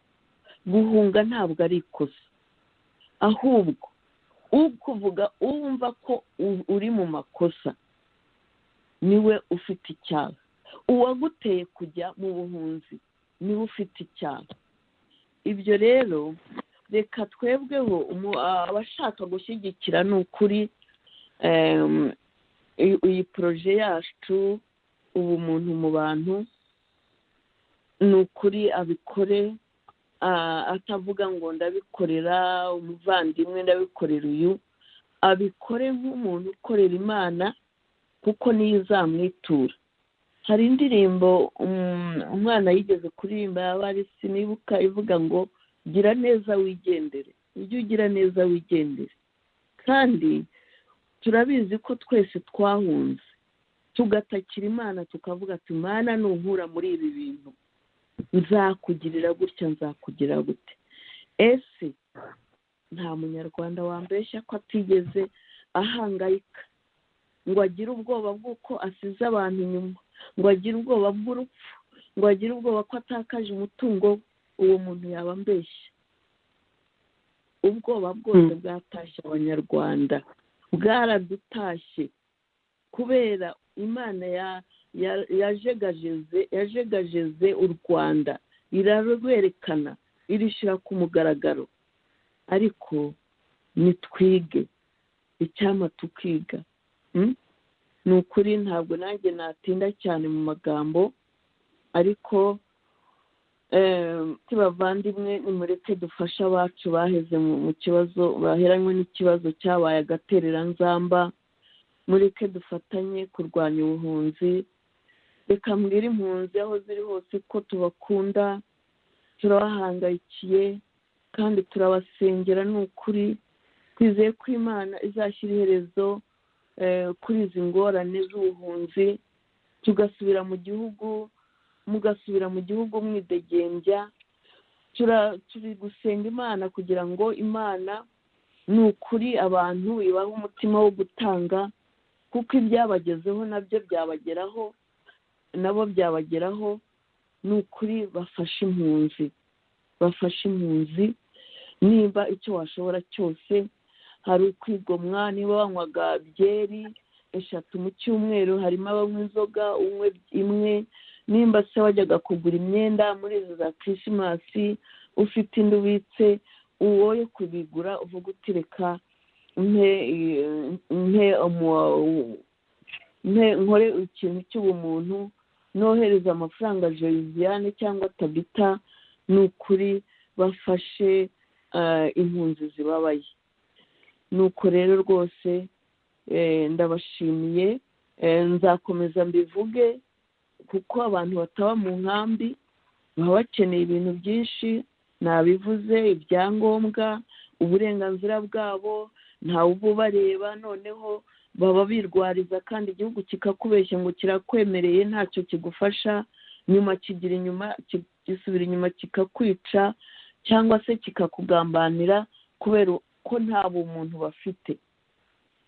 Guhunga ntabwo ari ikosa, ahubwo ukuvuga wumva ko uri mu makosa niwe ufite icyaha. Uwaguteye kujya mu buhunzi niwe ufite icyaha. Ibyo rero reka twebweho abashaka gushyigikira, ni ukuri iyi projet yacu, ubumuntu mu bantu, ni ukuri abikore atavuga ngo ndabikorera umuvandimwe, ndabikorera uyu. Abikore nk'umuntu ukorera Imana, kuko niyo izamwitura. Hari indirimbo umwana yigeze kuririmba, yaba ari sinibuka, ivuga ngo gira neza wigendere, ujye ugira neza wigendere. Kandi turabizi ko twese twahunze, tugatakira Imana, tukavuga ati: "Imana, nunkura muri ibi bintu nzakugirira gutya, nzakugira gute." Ese nta munyarwanda wambeshya ko atigeze ahangayika ngo agire ubwoba bw'uko asize abantu inyuma? ngo agire ubwoba bw'urupfu, ngo agire ubwoba ko atakaje umutungo, uwo muntu yaba ambeshya. Ubwoba bwose bwatashye Abanyarwanda, bwaradutashye kubera Imana yajegajeze u Rwanda, irarwerekana, irishyira ku mugaragaro. Ariko nitwige, icyampa tukiga. Ni ukuri ntabwo nanjye natinda cyane mu magambo, ariko bavandimwe, nimureke dufashe abacu baheze mu kibazo, baheranywe n'ikibazo cyabaye agatereranzamba. Mureke dufatanye kurwanya ubuhunzi. Reka mbwire impunzi aho ziri hose ko tubakunda, turabahangayikiye kandi turabasengera. Ni ukuri twizeye ko Imana izashyira iherezo kuri izi ngorane z'ubuhunzi, tugasubira mu gihugu, mugasubira mu gihugu mwidegembya. Turi gusenga Imana kugira ngo Imana ni ukuri abantu ibahe umutima wo gutanga, kuko ibyabagezeho nabyo byabageraho, nabo byabageraho. Ni ukuri bafashe impunzi, bafashe impunzi niba icyo washobora cyose. Hari ukwigomwa, niba banywaga byeri 3 mu cyumweru, harimo abanywa inzoga umwe imwe. Nimba se wajyaga kugura imyenda muri izo za Kirismasi ufite indi ubitse, uwoye kubigura uvuga uti reka mpe nkore ikintu cy'ubumuntu, nohereza amafaranga Josiane cyangwa Tabita. Ni ukuri bafashe impunzi zibabaye. Nuko rero rwose ndabashimiye, nzakomeza mbivuge, kuko abantu bataba mu nkambi baba bakeneye ibintu byinshi. Nabivuze, ibyangombwa, uburenganzira bwabo ntawe ububareba, noneho baba birwariza kandi igihugu kikakubeshya ngo kirakwemereye, ntacyo kigufasha. Nyuma kigira inyuma, gisubira inyuma kikakwica cyangwa se kikakugambanira kubera ko nta bumuntu bafite.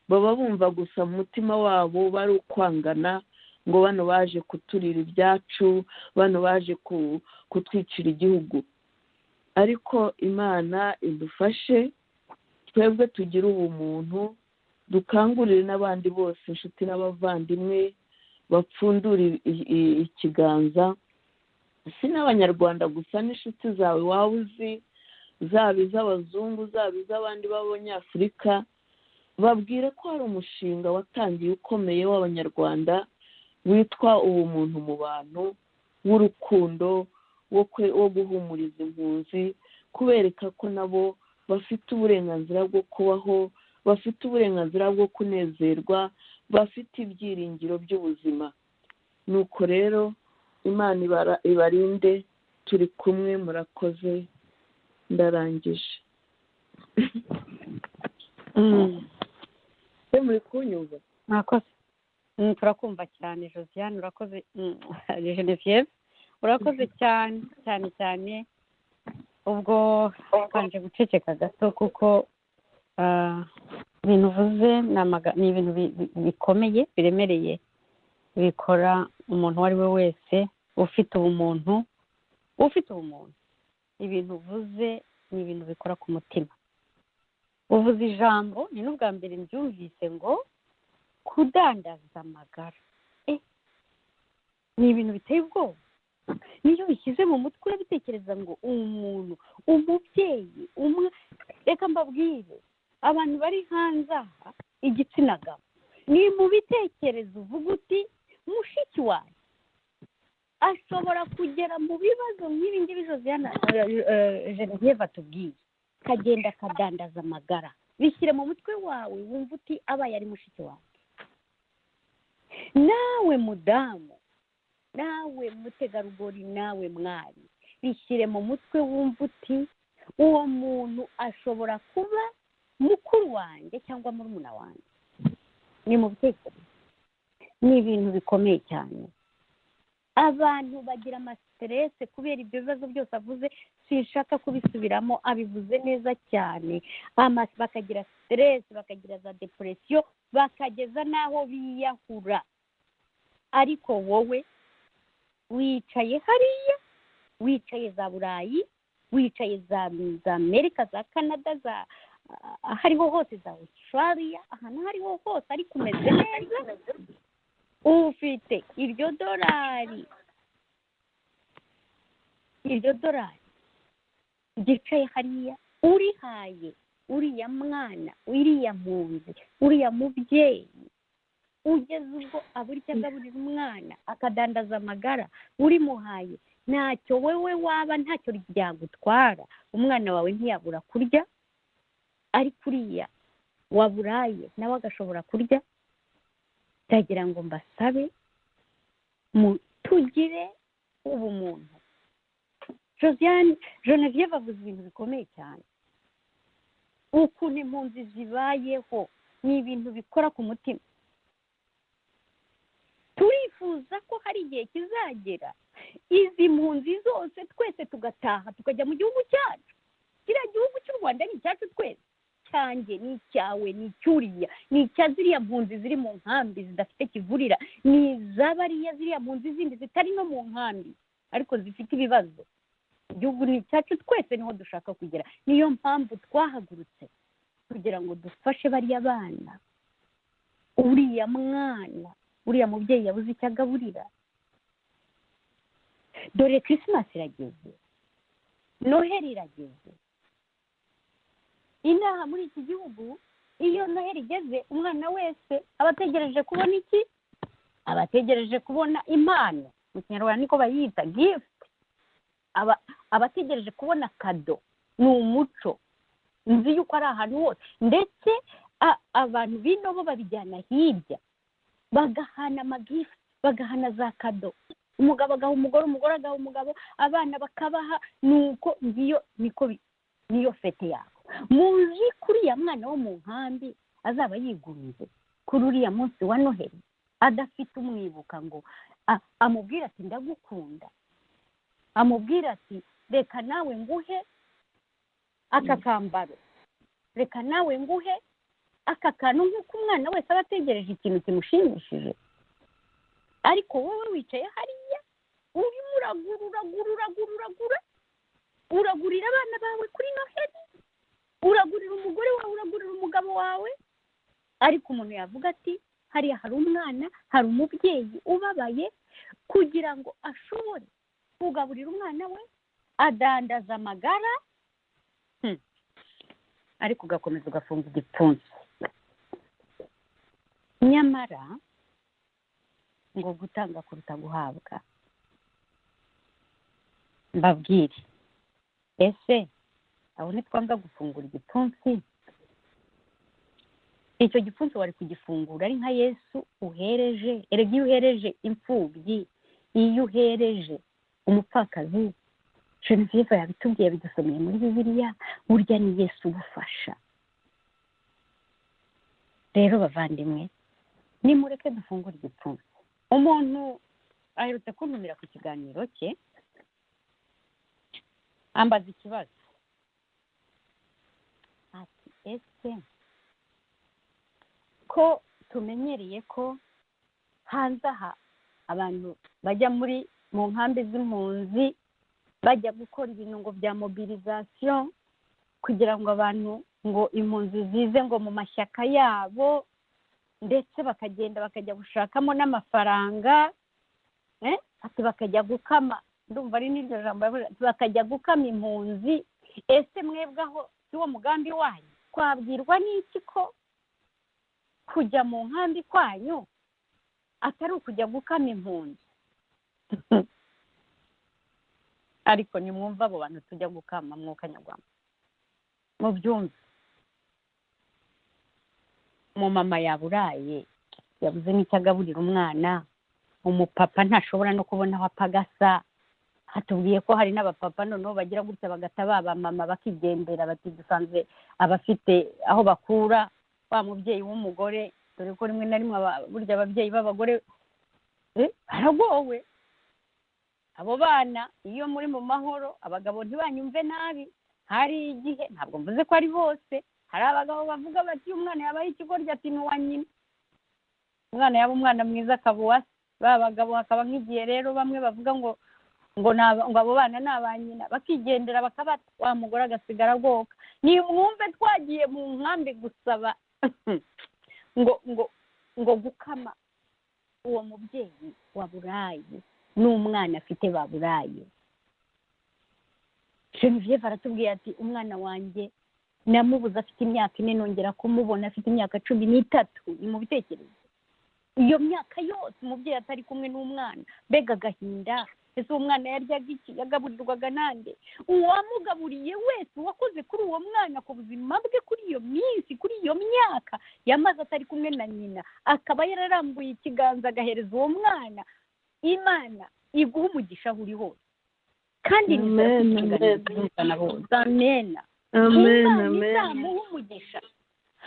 Baba bumva gusa mu mutima wabo bari ukwangana, ngo bano baje kuturira ibyacu, bano baje kutwicira igihugu. Ariko Imana idufashe twebwe tugire ubumuntu, dukangurire n'abandi bose, inshuti n'abavandimwe, bapfundure ikiganza. Si n'Abanyarwanda gusa, n'inshuti zawe waba uzi, zaba iz'abazungu, zaba iz'abandi b'Abanyafurika, babwire ko hari umushinga watangiye ukomeye w'Abanyarwanda witwa ubumuntu mu bantu, w'urukundo, wo guhumuriza impunzi, kubereka ko nabo bafite uburenganzira bwo kubaho, bafite uburenganzira bwo kunezerwa, bafite ibyiringiro by'ubuzima. Nuko rero Imana ibarinde, turi kumwe, murakoze, ndarangije. Muri kunyumva? Murakoze. Turakumva cyane Josiane, urakoze. Genevieve, urakoze cyane cyane cyane. Ubwo twanje guceceka gato kuko ibintu uvuze ni ibintu bikomeye, biremereye, bikora umuntu uwo ari we wese ufite ubumuntu, ufite ubumuntu. Ibintu uvuze ni ibintu bikora ku mutima. Uvuze ijambo, ni n'ubwa mbere mbyumvise, ngo kudandaza amagara. Ni ibintu biteye ubwoba. Niyo bishyize mu mutwe urabitekereza ngo umuntu, umubyeyi umwe. Reka mbabwire, abantu bari hanze aha, igitsina gabo, ni mu bitekerezo uvuga uti mushiki wanjye ashobora kugera mu bibazo nk'ibi ngibi Josiane Genevieve atubwiye, kagenda akadandaza amagara. Bishyire mu mutwe wawe, wumva uti abaye ari mushiki wanjye. Nawe mudamu, nawe mutegarugori, nawe mwari, bishyire mu mutwe wumva uti uwo muntu ashobora kuba mukuru wanjye cyangwa murumuna wanjye. Ni mu bitekerezo, ni ibintu bikomeye cyane. Abantu bagira amastress kubera ibyo bibazo byose avuze, sinshaka kubisubiramo, abivuze neza cyane. Bakagira stress, bakagira za depression, bakageza n'aho biyahura. Ariko wowe wicaye hariya, wicaye za Burayi, wicaye za Amerika, za Canada, za ahariho hose, za Australia, ahantu hariho hose, ariko umeze neza, ufite iryo dorari, iryo dorari ryicaye hariya, urihaye uriya mwana, uriya mpunzi, uriya mubyeyi ugeze ubwo abura icyo agaburira umwana, akadandaza amagara, urimuhaye, ntacyo wewe waba, ntacyo ryagutwara, umwana wawe ntiyabura kurya, ariko uriya waburaye nawe agashobora kurya. Ndagira ngo mbasabe tugire ubumuntu. Josiane Genevieve avuze ibintu bikomeye cyane, ukuntu impunzi zibayeho ni ibintu bikora ku mutima. Turifuza ko hari igihe kizagera izi mpunzi zose twese tugataha, tukajya mu gihugu cyacu. Kiriya gihugu cy'u Rwanda ni icyacu twese, cyanjye ni icyawe, ni icyuriya, ni icya ziriya mpunzi ziri mu nkambi zidafite kivurira, ni iz'abariya ziriya mpunzi zindi zitari no mu nkambi ariko zifite ibibazo. Igihugu ni icyacu twese, niho dushaka kugera. Niyo mpamvu twahagurutse kugira ngo dufashe bariya bana, uriya mwana, uriya mubyeyi yabuze icyo agaburira. Dore Christmas irageze, Noheli irageze. Inaha muri iki gihugu iyo Noheli igeze, umwana wese aba ategereje kubona iki? Aba ategereje kubona impano, mu Kinyarwanda niko bayita gift. Aba ategereje kubona kado. Ni umuco nzi yuko ari ahantu hose, ndetse abantu bino bo babijyana hirya, bagahana amagift, bagahana za kado, umugabo agaha umugore, umugore agaha umugabo, abana bakabaha. Nuko ngiyo niko niyo fete yabo. Muzi kuriya mwana wo mu nkambi azaba yigunze kuri uriya munsi wa Noheli, adafite umwibuka ngo amubwira ati ndagukunda, amubwira ati reka nawe nguhe aka kambaro, reka nawe nguhe aka kantu, nk'uko umwana wese aba ategereje ikintu kimushimishije. Ariko wowe wicaye hariya urimo uragura, uragura, uragura, uragura, uragurira abana bawe kuri Noheli, uragurira umugore wawe, uragurira umugabo wawe, ariko umuntu yavuga ati hariya hari umwana, hari umubyeyi ubabaye, kugira ngo ashobore kugaburira umwana we adandaza amagara, ariko ugakomeza ugafunga igipfunsi. Nyamara ngo gutanga kuruta guhabwa. Mbabwire, ese aho ntitwanga gufungura igipfunsi? Icyo gipfunsi wari kugifungura ari nka Yesu uhereje. Erega iyo uhereje imfubyi, iyo uhereje umupfakazi, Genevieve yabitubwiye, bidusomeye muri Bibiliya, burya ni Yesu ugufasha. Rero bavandimwe, nimureke dufungure igipfunsi. Umuntu aherutse kuntumira ku kiganiro cye, ambaza ikibazo ati ese ko tumenyereye ko hanze aha abantu bajya muri mu nkambi z'impunzi bajya gukora ibintu ngo bya mobilisation kugira ngo abantu ngo impunzi zize ngo mu mashyaka yabo, ndetse bakagenda bakajya gushakamo n'amafaranga, ati bakajya gukama, ndumva ari n'iryo jambo, bakajya gukama impunzi. Ese mwebwe aho si wo mugambi wanyu? Twabwirwa n'iki ko kujya mu nkambi kwanyu atari ukujya gukama impunzi? Ariko nimwumva abo bantu tujya gukama mwuka nyarwanda, mubyumve. Umumama yaburaye, yabuze n'icyo agaburira umwana, umupapa ntashobora no kubona aho apagasa. Hatubwiye ko hari n'abapapa noneho bagira gutya bagata baba mama bakigendera, bati dusanze abafite aho bakura wa mubyeyi w'umugore, dore ko rimwe na rimwe burya ababyeyi b'abagore baragowe. Abo bana iyo muri mu mahoro, abagabo ntibanyumve nabi, hari igihe, ntabwo mvuze ko ari bose, hari abagabo bavuga bati umwana yabaye ikigoryi ati ni uwa nyina, umwana yaba umwana mwiza akaba uwa se. Ba bagabo hakaba nk'igihe rero bamwe bavuga ngo ngo ngo abo bana ni aba nyina, bakigendera bakabata, wa mugore agasigara agoka. Nimwumve twagiye mu nkambi gusaba ngo ngo ngo gukama uwo mubyeyi wa burayi n'umwana afite ba burayi. Genevieve aratubwiye ati umwana wanjye namubuze afite imyaka 4, nongera kumubona afite imyaka 13. Ni mu bitekerezo iyo myaka yose umubyeyi atari kumwe n'umwana, mbega agahinda. Ese uwo mwana yaryaga iki? Yagaburirwaga nande? Uwamugaburiye wese, uwakoze kuri uwo mwana ku buzima bwe kuri iyo minsi, kuri iyo myaka yamaze atari kumwe na nyina, akaba yararambuye ikiganza agahereza uwo mwana, Imana iguha umugisha aho uri hose. Kandi amen, amen, izamuha umugisha.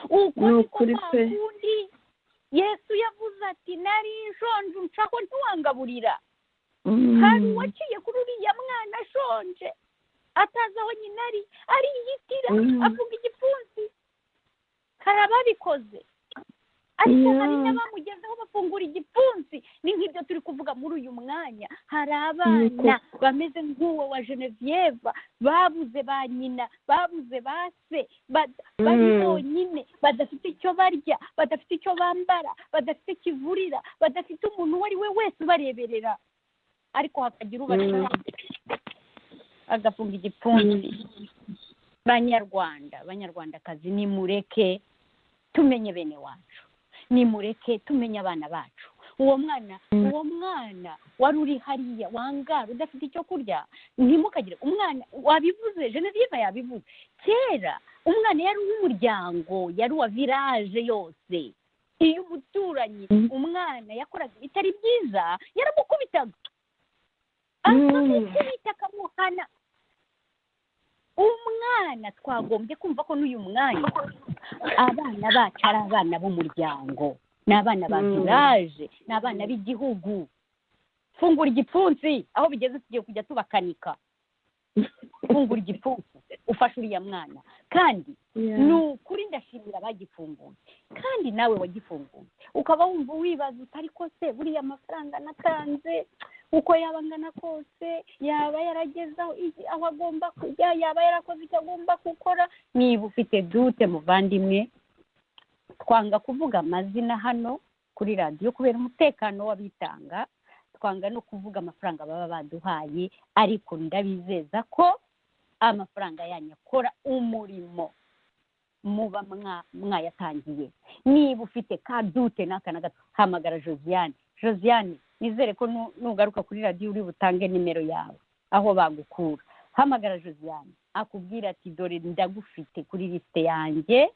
Uko niko kundi Yesu yavuze ati nari nshonje uncaho ntiwangaburira. Hari uwaciye kuri uriya mwana ashonje atazi aho nyina ari, ariyitira avuga igipfunsi. Hari ababikoze, ariko hari n'abamugezeho bafungura igipfunsi. Ni nk'ibyo turi kuvuga muri uyu mwanya. Hari abana bameze nk'uwo wa Genevieve, babuze ba nyina, babuze ba se, bari bonyine, badafite icyo barya, badafite icyo bambara, badafite kivurira, badafite umuntu uwo ari we wese ubareberera, ariko hakagira ubashaka agafunga igipfunsi. Banyarwanda, banyarwandakazi, nimureke tumenye bene wacu, nimureke tumenye abana bacu. Uwo mwana wari uri hariya wangara udafite icyo kurya, ntimukagire umwana wabivuze. Genevieve yabivuze kera, umwana yari uw'umuryango, yari uwa village yose. Iyo umuturanyi umwana yakoraga bitari byiza, yaramukubitaga, akamukubita, akamuhana. Umwana twagombye kumva ko n'uyu mwanya abana bacu ari abana b'umuryango, ni abana ba village, ni abana b'igihugu. Fungura igipfunsi, aho bigeze tugiye kujya tubakanika. Fungura igipfunsi ufashe uriya mwana. Kandi ni ukuri ndashimira abagifunguye, kandi nawe wagifunguye ukaba wumva wibaza utari ko se buriya amafaranga natanze uko yaba angana kose, yaba yarageze aho agomba kujya, yaba yarakoze icyo agomba gukora. Niba ufite dute muvandimwe, twanga kuvuga amazina hano kuri radiyo kubera umutekano w'abitanga, twanga no kuvuga amafaranga baba baduhaye, ariko ndabizeza ko amafaranga yanyu akora umurimo muba mwayatangiye. Niba ufite ka dute n'aka na gato, hamagara Josiane. Josiane, nizere ko nugaruka kuri radiyo uri butange nimero yawe aho bagukura. Hamagara Josiane akubwira ati dore ndagufite kuri liste yanjye,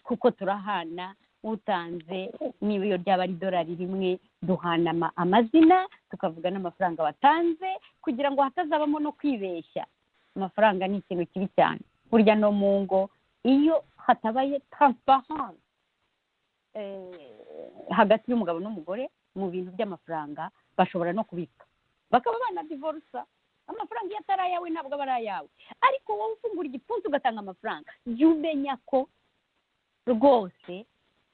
kuko turahana utanze, niba iyo ryaba ari idolari rimwe, duhana amazina tukavuga n'amafaranga watanze, kugira ngo hatazabamo no kwibeshya. Amafaranga ni ikintu kibi cyane burya no mu ngo, iyo hatabaye transparence hagati y'umugabo n'umugore mu bintu by'amafaranga, bashobora no kubika bakaba banadivorsa. Amafaranga iyo atari ayawe ntabwo aba ari ayawe, ariko wowe ufungura igipfunsi ugatanga amafaranga, jya umenya ko rwose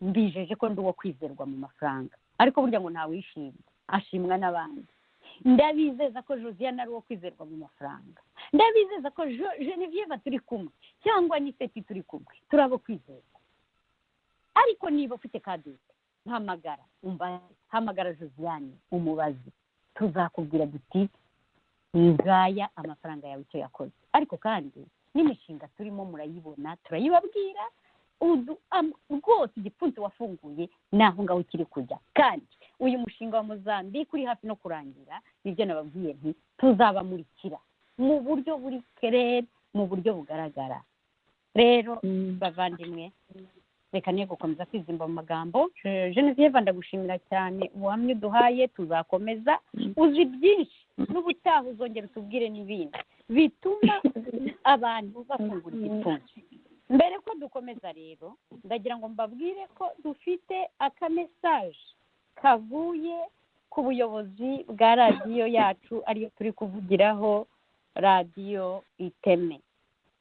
mbijeje ko ndi uwo kwizerwa mu mafaranga. Ariko burya ngo ntawishimye ashimwa n'abandi. Ndabizeza ko Josiane ari uwo kwizerwa mu mafaranga, ndabizeza ko Genevieve turi kumwe, cyangwa ni Seti turi kumwe, turabo kwizerwa. Ariko niba ufite kadute, hamagara umbaze, hamagara Josiane umubaze, tuzakubwira duti ngaya amafaranga yawe icyo yakoze. Ariko kandi n'imishinga turimo murayibona, turayibabwira rwose. Igipfunsi wafunguye naho ngaho kiri kujya. Kandi uyu mushinga wa Mozambique uri hafi no kurangira, nibyo nababwiye nti tuzabamurikira mu buryo buri kerere, mu buryo bugaragara. Rero bavandimwe, reka niyo gukomeza kwizimba mu magambo. Genevieve, ndagushimira cyane ubuhamya uduhaye, tuzakomeza. Uzi byinshi, n'ubutaha uzongera utubwire n'ibindi bituma abantu bafungura igipfunsi. Mbere ko dukomeza rero, ndagira ngo mbabwire ko dufite akamesaje kavuye ku buyobozi bwa radiyo yacu, ariyo turi kuvugiraho, radiyo Iteme.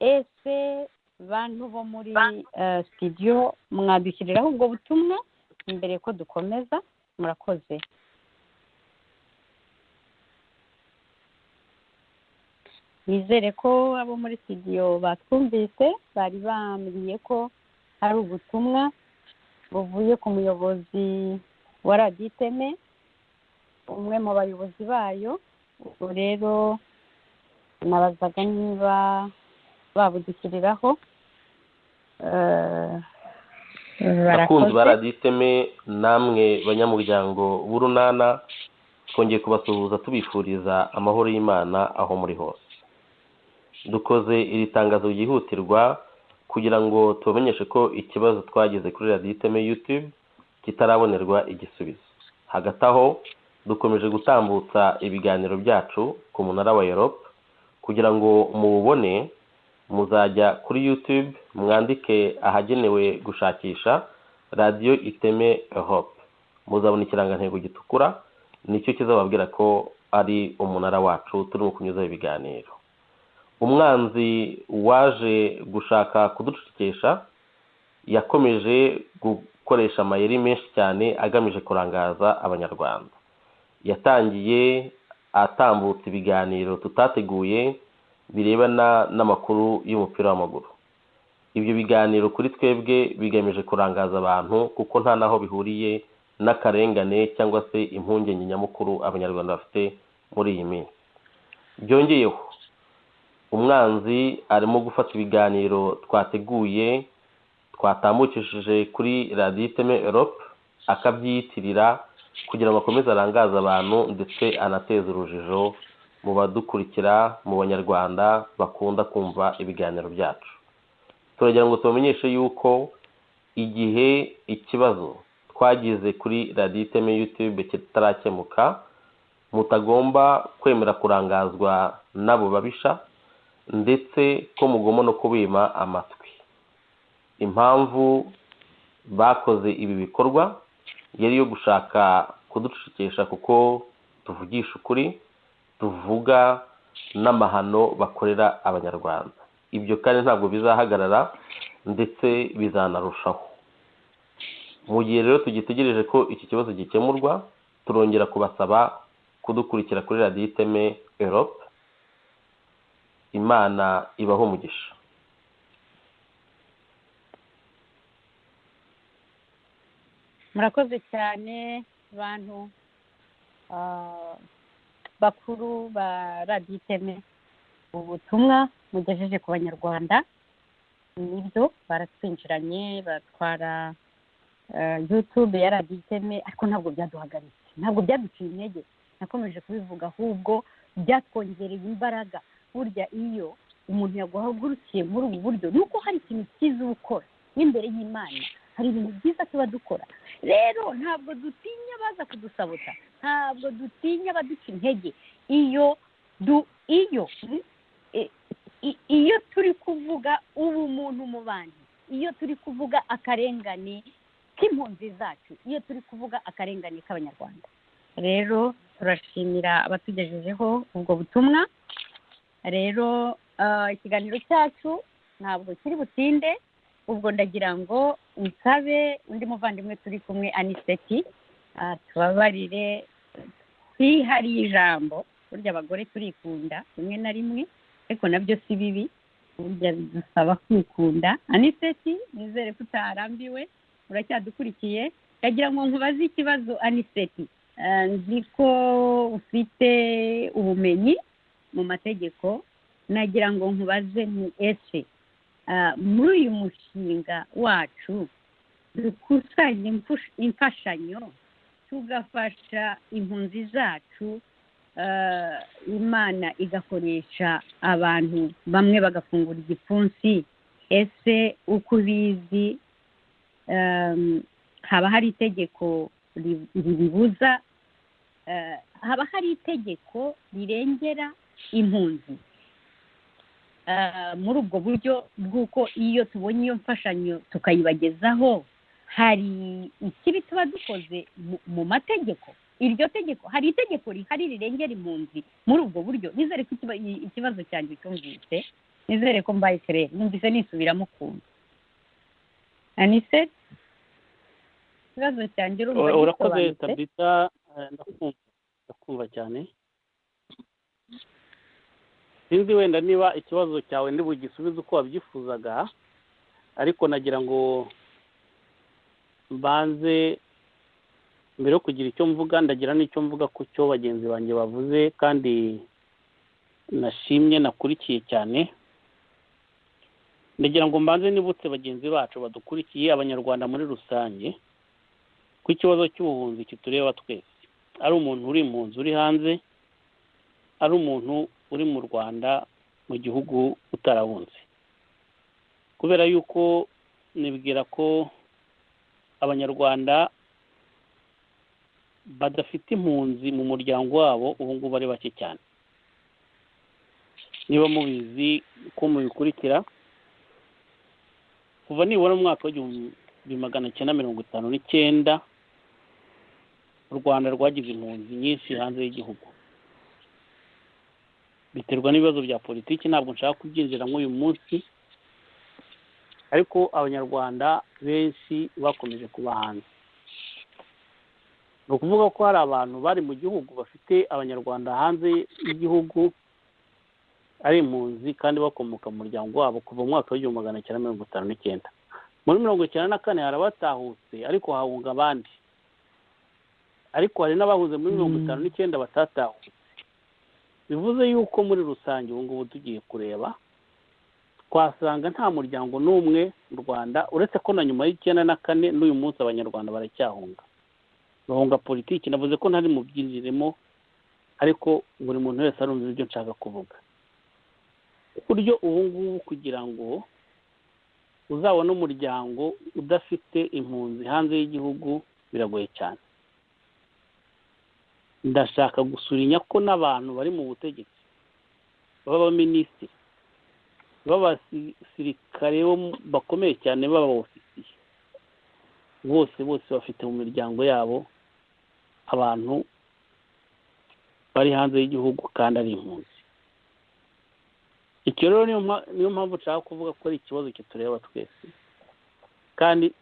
Ese bantu bo muri studio mwadushyiriraho ubwo butumwa mbere ko dukomeza? Murakoze. Nizere ko abo muri studio batwumvise, bari bambwiye ko hari ubutumwa buvuye ku muyobozi wa Radiyo Iteme, umwe mu bayobozi bayo. Ubwo rero nabazaga niba babudushyiriraho. Abakunzi ba Radiyo Iteme namwe banyamuryango b'Urunana, twongeye kubasuhuza tubifuriza amahoro y'Imana aho muri hose. Dukoze iri tangazo ryihutirwa kugira ngo tubamenyeshe ko ikibazo twagize kuri Radiyo Iteme YouTube kitarabonerwa igisubizo. Hagati aho dukomeje gutambutsa ibiganiro byacu ku munara wa Europe. Kugira ngo muwubone, muzajya kuri YouTube mwandike ahagenewe gushakisha Radiyo Iteme Europe, muzabona ikirangantego gitukura, nicyo kizababwira ko ari umunara wacu turimo kunyuzaho ibiganiro. Umwanzi waje gushaka kuducecekesha yakomeje gukoresha amayeri menshi cyane agamije kurangaza Abanyarwanda. Yatangiye atambutsa ibiganiro tutateguye birebana n'amakuru y'umupira w'amaguru. Ibyo biganiro kuri twebwe bigamije kurangaza abantu, kuko nta naho bihuriye n'akarengane cyangwa se impungenge nyamukuru Abanyarwanda bafite muri iyi minsi. Byongeyeho, umwanzi arimo gufata ibiganiro twateguye twatambukishije kuri Radiyo Iteme Europe akabyiyitirira kugira ngo akomeze arangaze abantu ndetse anateze urujijo mu badukurikira, mu Banyarwanda bakunda kumva ibiganiro byacu. Turagira ngo tubamenyeshe yuko igihe ikibazo twagize kuri Radiyo Iteme YouTube kitarakemuka, mutagomba kwemera kurangazwa n'abo babisha, ndetse ko mugomba no kubima amatwi. Impamvu bakoze ibi bikorwa yari iyo gushaka kuducecekesha, kuko tuvugisha ukuri, tuvuga n'amahano bakorera Abanyarwanda. Ibyo kandi ntabwo bizahagarara, ndetse bizanarushaho. Mu gihe rero tugitegereje ko iki kibazo gikemurwa, turongera kubasaba kudukurikira kuri Radiyo Iteme Europe. Imana ibaho umugisha. Murakoze cyane bantu bakuru ba Radiyo Iteme, ubutumwa mugejeje ku Banyarwanda. Nibyo, baratwinjiranye batwara YouTube ya Radiyo Iteme, ariko ntabwo byaduhagaritse, ntabwo byaduciye intege. Nakomeje kubivuga, ahubwo byatwongereye imbaraga. Burya iyo umuntu yaguhagurukiye muri ubu buryo, nuko hari ikintu cyiza ukora n'imbere y'Imana, hari ibintu byiza tuba dukora. Rero ntabwo dutinya baza kudusabota, ntabwo dutinya baduca intege. Iyo iyo turi kuvuga ubumuntu mu bantu, iyo turi kuvuga akarengane k'impunzi zacu, iyo turi kuvuga akarengane k'Abanyarwanda. Rero turashimira abatugejejeho ubwo butumwa. Rero ikiganiro cyacu ntabwo kiri butinde, ubwo ndagira ngo nsabe undi muvandimwe turi kumwe, Aniseti, tubabarire twihariye ijambo. Burya abagore turikunda rimwe na rimwe, ariko nabyo si bibi, burya bidusaba kwikunda. Aniseti, nizere ko utarambiwe, uracyadukurikiye. Ndagira ngo nkubaze ikibazo Aniseti. Nzi ko ufite ubumenyi mu mategeko, nagira ngo nkubaze ni ese muri uyu mushinga wacu dukusanya imfashanyo tugafasha impunzi zacu, Imana igakoresha abantu bamwe bagafungura igipfunsi, ese uko ubizi haba hari itegeko ribibuza, haba hari itegeko rirengera impunzi muri ubwo buryo bw'uko iyo tubonye iyo mfashanyo tukayibagezaho, hari ikibi tuba dukoze mu mategeko? Iryo tegeko, hari itegeko rihari rirengera impunzi muri ubwo buryo? Nizere ko ikibazo cyanjye cyumvise, nizere ko mbaye clair, numvise nisubiramo ukuntu. Anise, ikibazo cyanjye urumva? Urakoze Tabita, ndakumva cyane. Sinzi wenda niba ikibazo cyawe ndi bugisubize uko wabyifuzaga, ariko nagira ngo mbanze mbere yo kugira icyo mvuga, ndagira n'icyo mvuga ku cyo bagenzi banjye bavuze kandi nashimye nakurikiye cyane. Ndagira ngo mbanze nibutse bagenzi bacu badukurikiye, Abanyarwanda muri rusange, ko ikibazo cy'ubuhunzi kitureba twese, ari umuntu uri impunzi uri hanze, ari umuntu uri mu Rwanda mu gihugu utarahunze, kubera yuko nibwira ko Abanyarwanda badafite impunzi mu muryango wabo ubu ngubu ari bake cyane. Niba mubizi ko mubikurikira, kuva nibura mu mwaka wa 1959 u Rwanda rwagize impunzi nyinshi hanze y'igihugu, biterwa n'ibibazo bya politiki, ntabwo nshaka kubyinjiramo uyu munsi, ariko Abanyarwanda benshi bakomeje kuba hanze. Ni ukuvuga ko hari abantu bari mu gihugu bafite Abanyarwanda hanze y'igihugu ari impunzi kandi bakomoka mu muryango wabo kuva mu mwaka wa 1959. Muri 94 hari abatahutse ariko hahunga abandi, ariko hari n'abahunze muri 59 batatahutse. Bivuze yuko muri rusange ubu ngubu tugiye kureba twasanga nta muryango n'umwe mu Rwanda, uretse ko na nyuma y'94 n'uyu munsi Abanyarwanda baracyahunga, bahunga politiki. Navuze ko ntari mu byinjiremo, ariko buri muntu wese arumva ibyo nshaka kuvuga. Ku buryo ubu ngubu kugira ngo uzabone umuryango udafite impunzi hanze y'igihugu biragoye cyane. Ndashaka gusurinya ko n'abantu bari mu butegetsi, b'abaminisitiri, b'abasirikare bakomeye cyane, b'abofisiye, bose bose bafite mu miryango yabo abantu bari hanze y'igihugu kandi ari impunzi. Icyo rero niyo mpamvu nshaka kuvuga ko ari ikibazo kitureba twese, kandi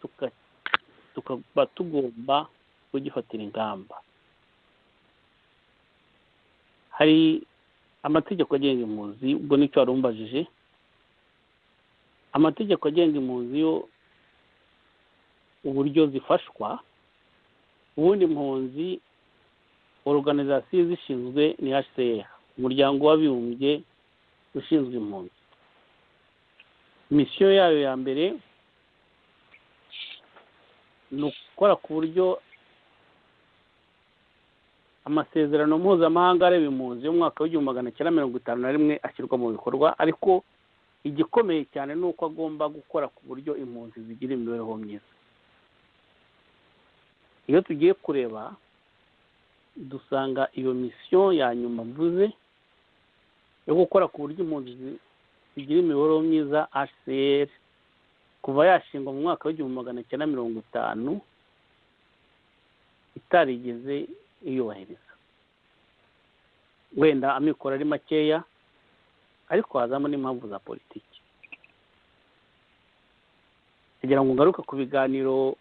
tukaba tugomba kugifatira ingamba. Hari amategeko agenga impunzi, ubwo nicyo wari umbajije. Amategeko agenga impunzi yo uburyo zifashwa, ubundi impunzi organization zishinzwe ni HCR, umuryango w'abibumbye ushinzwe impunzi. Mission yayo ya mbere ni ugukora ku buryo amasezerano mpuzamahanga areba impunzi y'umwaka wa 1951 ashyirwa mu bikorwa, ariko igikomeye cyane ni uko agomba gukora ku buryo impunzi zigira imibereho myiza. Iyo tugiye kureba dusanga iyo mission ya nyuma mvuze yo gukora ku buryo impunzi zigira imibereho myiza, HCR kuva yashingwa mu mwaka wa 1950 itarigeze iyubahiriza. Wenda amikoro ari makeya, ariko hazamo n'impamvu za politiki. Kugira ngo ngaruke ku biganiro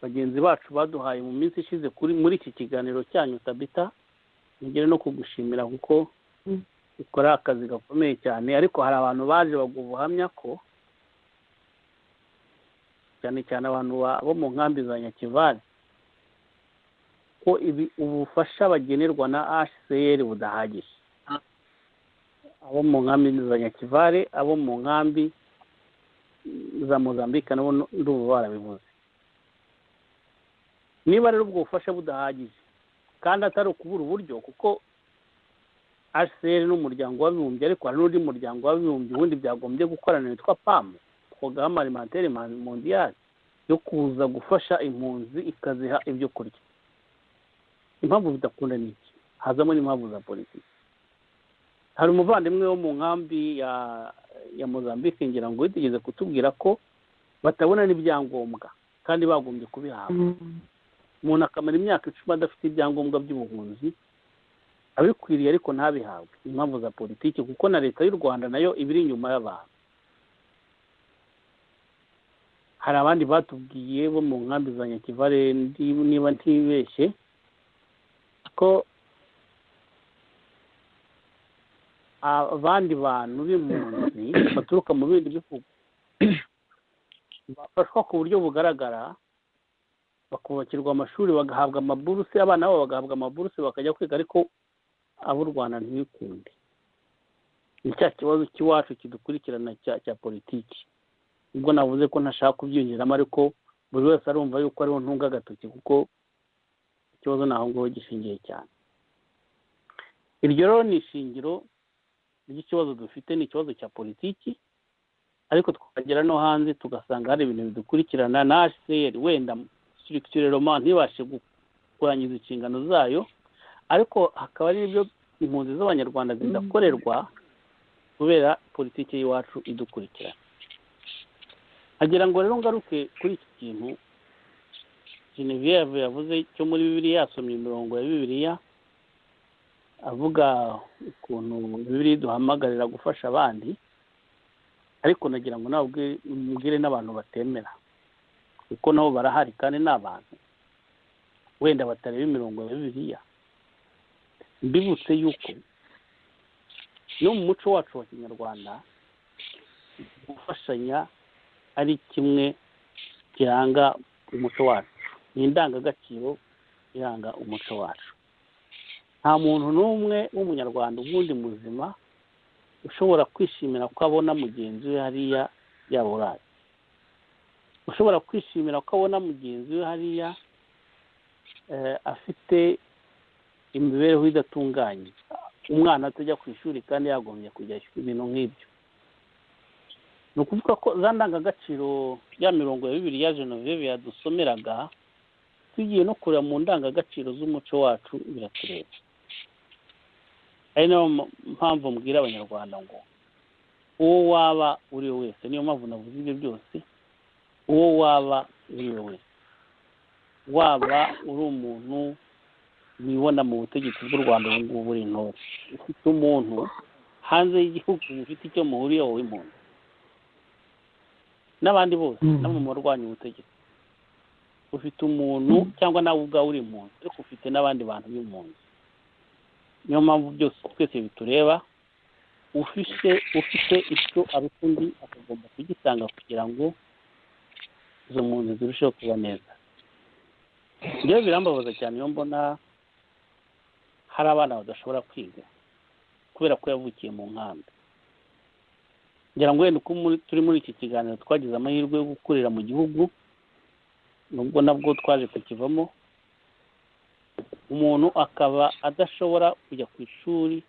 bagenzi bacu baduhaye mu minsi ishize kuri muri iki kiganiro cyanyu Tabita, ngere no kugushimira kuko ukora akazi gakomeye cyane, ariko hari abantu baje baguha ubuhamya ko cyane cyane abantu bo mu nkambi za Nyakivale ko ibi ubufasha bagenerwa na HCR budahagije. Abo mu nkambi za Nyakivale, abo mu nkambi za Mozambique nabo ndumva barabivuze. Niba rero ubwo bufasha budahagije kandi atari ukubura uburyo, kuko HCR ni umuryango w'abibumbye, ariko hari n'undi muryango w'abibumbye ubundi byagombye gukorana witwa PAM, Programme Alimentaire Mondiale, yo kuza gufasha impunzi ikaziha ibyo kurya. Impamvu bidakunda ni iki? Hazamo n'impamvu za politiki. Hari umuvandimwe wo mu nkambi ya Mozambique ngira ngo yitegeze kutubwira ko batabona n'ibyangombwa kandi bagombye kubihabwa. Umuntu akamara imyaka 10 adafite ibyangombwa by'ubuhunzi abikwiriye, ariko ntabihabwe. Impamvu za politiki, kuko na leta y'u Rwanda nayo ibiri inyuma y'abantu. Hari abandi batubwiye bo mu nkambi za Nyakivale, niba ntibeshye, ko Abandi bantu b'impunzi baturuka mu bindi bihugu bafashwa ku buryo bugaragara, bakubakirwa amashuri, bagahabwa amaburuse, abana babo bagahabwa amaburuse bakajya kwiga, ariko ab'u Rwanda ntibikunde. Ni cya kibazo cy'iwacu kidukurikirana cya politiki. Ubwo navuze ko ntashaka kubyinjiramo, ariko buri wese arumva yuko ariho ntunga agatoki, kuko ikibazo ni aho ngaho gishingiye cyane. Iryo rero ni ishingiro ry'ikibazo dufite, ni ikibazo cya politiki. Ariko twagera no hanze tugasanga hari ibintu bidukurikirana na HCR, wenda structurellement ntibashe kurangiza inshingano zayo, ariko hakaba ari ibyo impunzi z'Abanyarwanda zidakorerwa kubera politiki y'iwacu idukurikirana. Agira ngo rero ngaruke kuri iki kintu Genevieve yavuze cyo muri Bibiliya. Yasomye imirongo ya Bibiliya avuga ukuntu Bibiliya iduhamagarira gufasha abandi, ariko nagira ngo nawe mbwire n'abantu batemera, kuko nabo barahari kandi ni abantu wenda batareba imirongo ya Bibiliya. Mbibutse yuko no mu muco wacu wa kinyarwanda gufashanya ari kimwe kiranga umuco wacu, ni indangagaciro iranga umuco wacu. Nta muntu n'umwe w'Umunyarwanda ubundi muzima ushobora kwishimira ko abona mugenzi we hariya yaburaye, ushobora kwishimira ko abona mugenzi we hariya afite imibereho idatunganye, umwana atajya ku ishuri kandi yagombye kujyayo, ibintu nk'ibyo. Ni ukuvuga ko za ndangagaciro, ya mirongo ya Bibiliya Genevieve yadusomeraga, tugiye no kureba mu ndangagaciro z'umuco wacu biratureba. Ari nayo mpamvu mbwira Abanyarwanda ngo uwo waba uri we wese, niyo mpamvu navuze ibyo byose, uwo waba uri we wese, waba uri umuntu wibona mu butegetsi bw'u Rwanda ubu ngubu uri intore, ufite umuntu hanze y'igihugu ufite icyo muhuriyeho w'impunzi n'abandi bose, namwe mu barwanya ubutegetsi, ufite umuntu cyangwa nawe ubwawe uri impunzi, ariko ufite n'abandi bantu b'impunzi. Niyo mpamvu byose twese bitureba. Ufite icyo aruta undi akagomba kugitanga kugira ngo izo mpunzi zirusheho kuba neza. Njyewe birambabaza cyane iyo mbona hari abana badashobora kwiga kubera ko yavukiye mu nkambi. Ngira ngo wenda uko turi muri iki kiganiro twagize amahirwe yo gukurira mu gihugu, nubwo nabwo twaje kukivamo, umuntu akaba adashobora kujya ku ishuri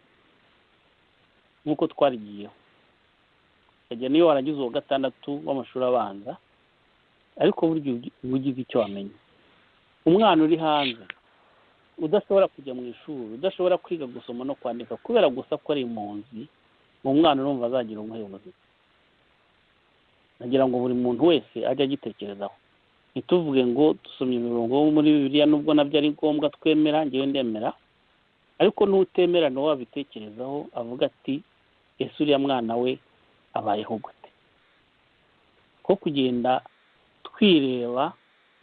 nk'uko twarigiyeho, ukajya niyo warangiza uwa gatandatu w'amashuri abanza, ariko burya uba ugize icyo wamenya. Umwana uri hanze udashobora kujya mu ishuri, udashobora kwiga gusoma no kwandika kubera gusa ko ari impunzi, uwo mwana urumva azagira ubuhe buzima? Nagira ngo buri muntu wese ajye agitekerezaho. Ntituvuge ngo dusomye imirongo yo muri Bibiliya, nubwo nabyo ari ngombwa twemera, ngewe ndemera, ariko n'utemera nawe wabitekerezaho avuga ati ese uriya mwana we abayeho gute? Ko kugenda twireba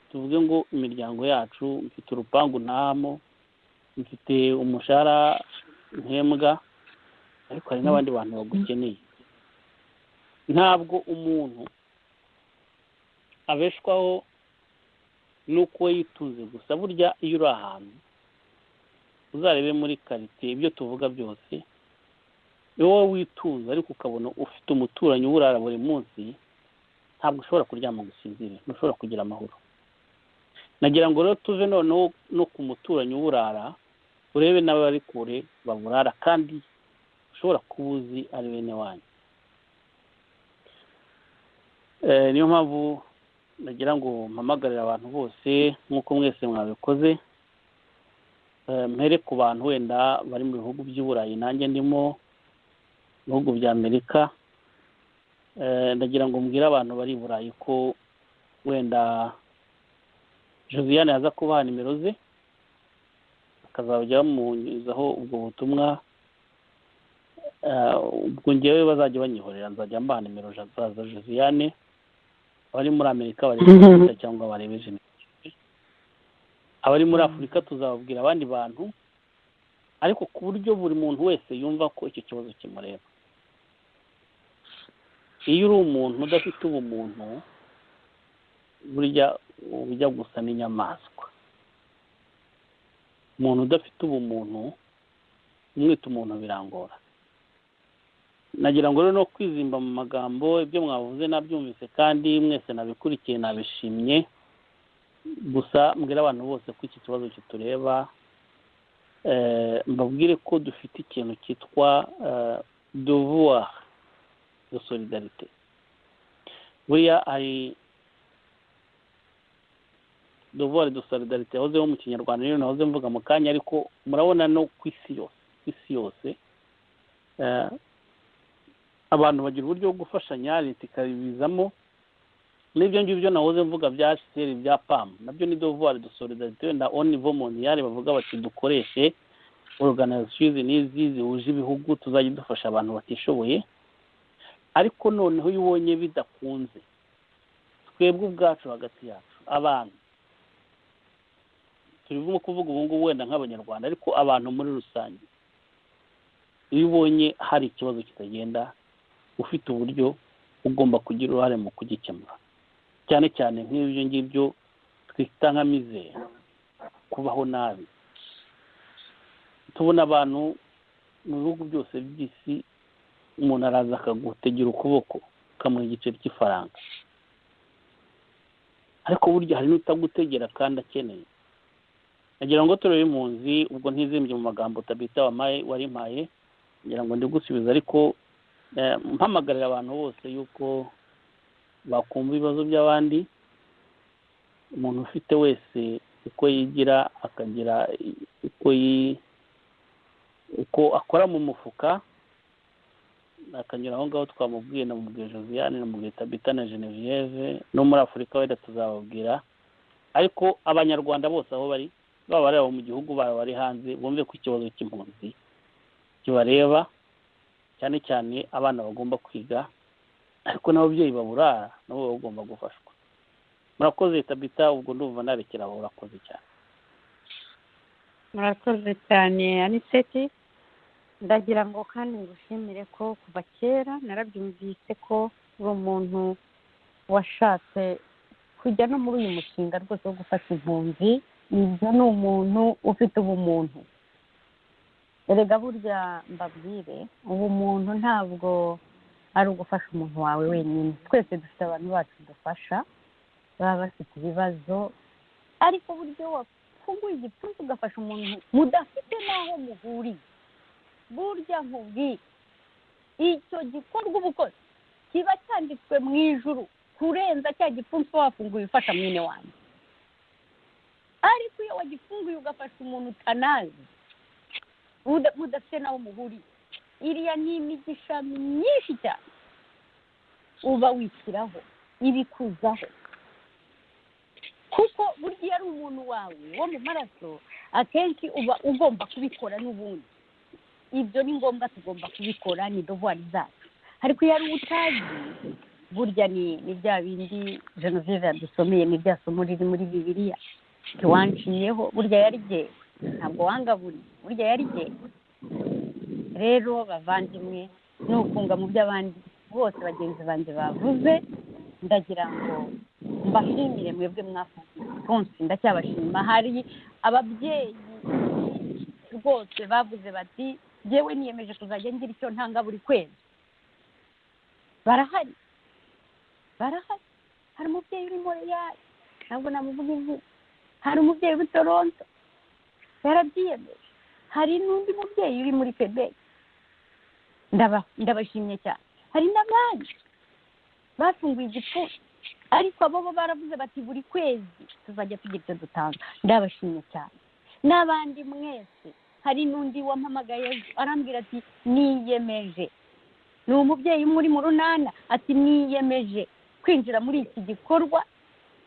tuvuge ngo imiryango yacu, mfite urupangu ntahamo, mfite umushahara mpembwa, ariko hari n'abandi bantu bagukeneye. Ntabwo umuntu abeshwaho n'uko we yitunze gusa. Burya iyo uri ahantu uzarebe muri karitsiye, ibyo tuvuga byose, iyo wowe witunze ariko ukabona ufite umuturanyi uburara buri munsi, ntabwo ushobora kuryama ngo usinzire, ntushobora kugira amahoro. Nagira ngo rero tuve noneho no ku muturanyi uburara, urebe n'abari kure baburara kandi ushobora kuba uzi ari bene wanyu. Niyo mpamvu nagira ngo mpamagarire abantu bose nk'uko mwese mwabikoze, mpere ku bantu wenda bari mu bihugu by'i Burayi, nanjye ndimo, bihugu bya Amerika. Ndagira ngo mbwire abantu bari i Burayi ko wenda Josiane yaza kubaha nimero ze, akazajya bamunyuzaho ubwo butumwa. Ubwo ngewe bazajya banyihorera, nzajya mbaha nimero za Josiane. Abari muri Amerika barebe cyangwa barebe Jenoside, abari muri Afurika tuzababwira abandi bantu. Ariko ku buryo buri muntu wese yumva ko icyo kibazo kimureba. Iyo uri umuntu udafite ubumuntu, burya ujya gusa n'inyamaswa. Umuntu udafite ubumuntu, umwita umuntu birangora. Nagira ngo rero no kwizimba mu magambo, ibyo mwavuze nabyumvise kandi mwese nabikurikiye, nabishimye. Gusa mbwira abantu bose ko iki kibazo kitureba, mbabwire ko dufite ikintu cyitwa devoir de solidarité. Buriya hari devoir de solidarité yahozeho mu Kinyarwanda, niyo nahoze mvuga mu kanya, ariko murabona no ku isi yose, ku isi yose abantu bagira uburyo bwo gufashanya, leta ikabibizamo. N'ibyo ngibyo nahoze mvuga bya HCR, bya PAM, nabyo ni devoir de solidarité. Wenda au niveau mondial bavuga bati dukoreshe organisation izi n'izi zihuje ibihugu, tuzajya dufasha abantu batishoboye. Ariko noneho iyo ubonye bidakunze, twebwe ubwacu hagati yacu, abantu turimo kuvuga ubu ngubu wenda nk'Abanyarwanda, ariko abantu muri rusange, iyo ubonye hari ikibazo kitagenda, ufite uburyo ugomba kugira uruhare mu kugikemura, cyane cyane nk'ibyo ngibyo twita nka misère, kubaho nabi. Tubona abantu mu bihugu byose by'isi, umuntu araza akagutegera ukuboko, ukamuha igiceri cy'ifaranga, ariko burya hari n'utagutegera kandi akeneye. Nagira ngo turebe impunzi, ubwo ntizimbye mu magambo Tabita wamaye warimpaye, ngira ngo ndigusubiza, ariko mpamagarira abantu bose yuko bakumva ibibazo by'abandi. Umuntu ufite wese uko yigira, akagira uko akora mu mufuka, akanyura aho ngaho twamubwiye, namubwiye Josiane, namubwiye Tabita na Genevieve, no muri Afurika wenda tuzababwira. Ariko Abanyarwanda bose aho bari, baba bari abo mu gihugu, baba bari hanze, bumve ko ikibazo cy'impunzi kibareba, cyane cyane abana bagomba kwiga, ariko n'ababyeyi baburara nabo bagomba gufashwa. Murakoze Tabita, ubwo ndumva narekera aho, urakoze cyane. Murakoze cyane Anicet. Ndagira ngo kandi ngushimire ko kuva kera narabyumvise ko uri umuntu washatse kujya no muri uyu mushinga rwose wo gufasha impunzi. Ibyo ni umuntu ufite ubumuntu. Erega burya mbabwire, ubumuntu ntabwo ari ugufasha umuntu wawe wenyine. Twese dufite abantu bacu dufasha baba bafite ibibazo, ariko buryo wafunguye igipfunsi ugafasha umuntu mudafite n'aho muhuriye, burya nkubwire, icyo gikorwa uba ukoze kiba cyanditswe mu ijuru kurenza cya gipfunsi wafunguye ufasha mwene wanjye. Ariko iyo wagifunguye ugafasha umuntu utanazi, mudafite n'aho muhuriye, iriya ni imigisha myinshi cyane uba wishyiraho, ibikuzaho. Kuko burya iyo ari umuntu wawe wo mu maraso, akenshi uba ugomba kubikora n'ubundi. Ibyo ni ngombwa, tugomba kubikora, ni devoir zacu. Ariko iyo ari utazi, burya ni bya bindi Genevieve yadusomeye, ni bya somo riri muri Bibiliya, ntiwanciyeho, burya yari jyewe, ntabwo wangaburiye, burya yari jyewe. Rero bavandimwe, ni ukunga mu by'abandi bose bagenzi banjye bavuze, ndagira ngo mbashimire mwebwe mwafunguye igipfunsi, ndacyabashima. Hari ababyeyi rwose bavuze bati jyewe niyemeje kuzajya ngira icyo ntanga buri kwezi. Barahari, barahari. Hari umubyeyi uri Montreal, ntabwo namuvuga izina. Hari umubyeyi uri Toronto, yarabyiyemeje. Hari n'undi mubyeyi uri muri Quebec, ndabashimye cyane. Hari n'abandi bafunguye igipfunsi, ariko abo bo baravuze bati buri kwezi tuzajya tugira icyo dutanga. Ndabashimye cyane. N'abandi mwese, hari n'undi wampamagaye arambwira ati niyemeje, ni umubyeyi umwe uri mu runana, ati niyemeje kwinjira muri iki gikorwa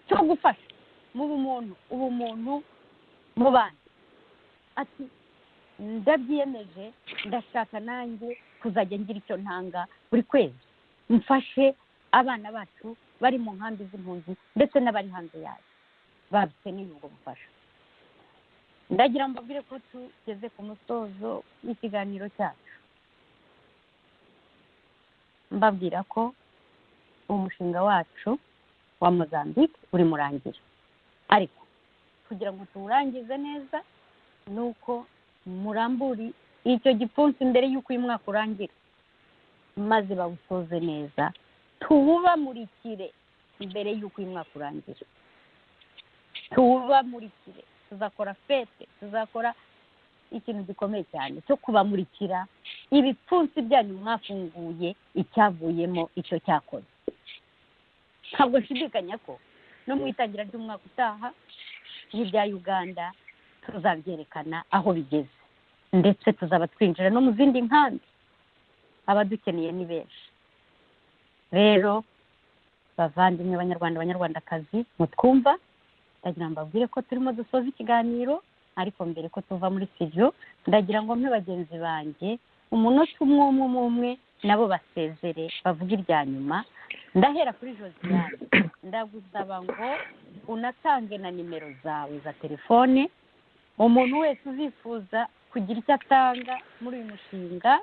cyo gufasha mu bumuntu, ubumuntu mu bandi, ati ndabyiyemeje, ndashaka nanjye kuzajya ngira icyo ntanga buri kwezi, mfashe abana bacu bari mu nkambi z'impunzi ndetse n'abari hanze yayo babikeneye ubwo bufasha. Ndagira ngo mbabwire ko tugeze ku musozo w'ikiganiro cyacu, mbabwira ko umushinga wacu wa Mozambique uri murangira, ariko kugira ngo tuwurangize neza ni uko muramburi icyo gipfunsi mbere y'uko uyu mwaka urangira, maze bawusoze neza, tuwubamurikire mbere y'uko uyu mwaka urangira, tuwubamurikire. Tuzakora fete, tuzakora ikintu gikomeye cyane cyo kubamurikira ibipfunsi byanyu mwafunguye, icyavuyemo icyo cyakoze. Ntabwo nshidikanya ko no mu itangira ry'umwaka utaha n'ibya Uganda tuzabyerekana aho bigeze, ndetse tuzaba twinjira no mu zindi nkambi. Abadukeneye ni benshi. Rero bavandimwe banyarwanda, banyarwandakazi mutwumva, ndagira ngo mbabwire ko turimo dusoza ikiganiro, ariko mbere ko tuva muri studio ndagira ngo mpe bagenzi banjye umunota umwe umwe umwe nabo basezere bavuge irya nyuma. Ndahera kuri Josiane, ndagusaba ngo unatange na nimero zawe za telefone, umuntu wese uzifuza kugira icyo atanga muri uyu mushinga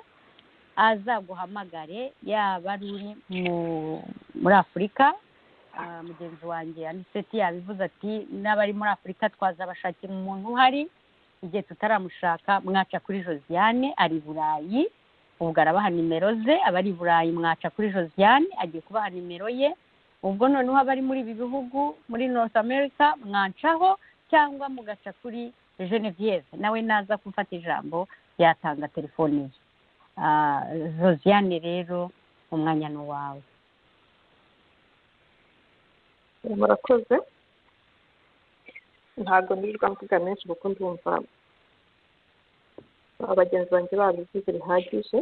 azaguhamagare, yaba ari uri muri Afurika. Mugenzi wanjye Aniseti yabivuze ati n'abari muri Afurika twazabashakira umuntu uhari, igihe tutaramushaka mwaca kuri Josiane, ari i Burayi, ubwo arabaha nimero ze. Abari i Burayi mwaca kuri Josiane, agiye kubaha nimero ye. Ubwo noneho abari muri ibi bihugu muri North America mwancaho, cyangwa mugaca kuri Genevieve, nawe naza gufata ijambo yatanga telefoni ye. Josiane rero umwanya ni uwawe. Murakoze. Ntabwo nirirwa mvuga menshi kuko ndumva bagenzi banjye babivuze bihagije,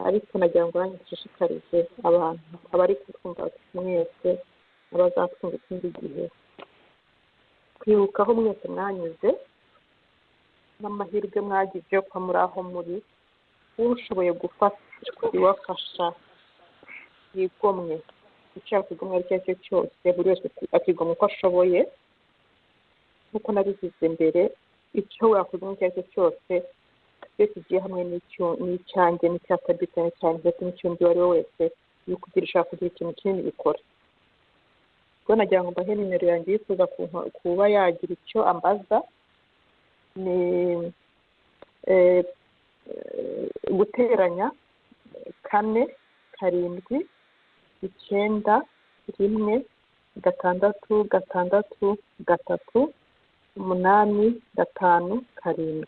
ariko nagira ngo nanjye nshishikarize abantu abari kutwumva mwese abazatwumva ikindi gihe kwibuka aho mwese mwanyuze n'amahirwe mwagize yo kuba muri aho muri, ushoboye gufasha iwafasha yigomwe, icyo yakwigomwa icyo ari cyo cyose, buri wese akigomwa uko ashoboye. Nk'uko nabivuze mbere, icyo wakwigomwa icyo ari cyo cyose iyo kigiye hamwe n'icyanjye n'icya Tabitha n'icyanjye ndetse n'icy'undi uwo ari we wese, iyo kugira ushaka kugira ikintu kinini bikora. Ubwo nagira ngo mbahe nimero yanjye yifuza kuba yagira icyo ambaza, ni guteranya 4 7 9 1 6 6 3 8 5 7.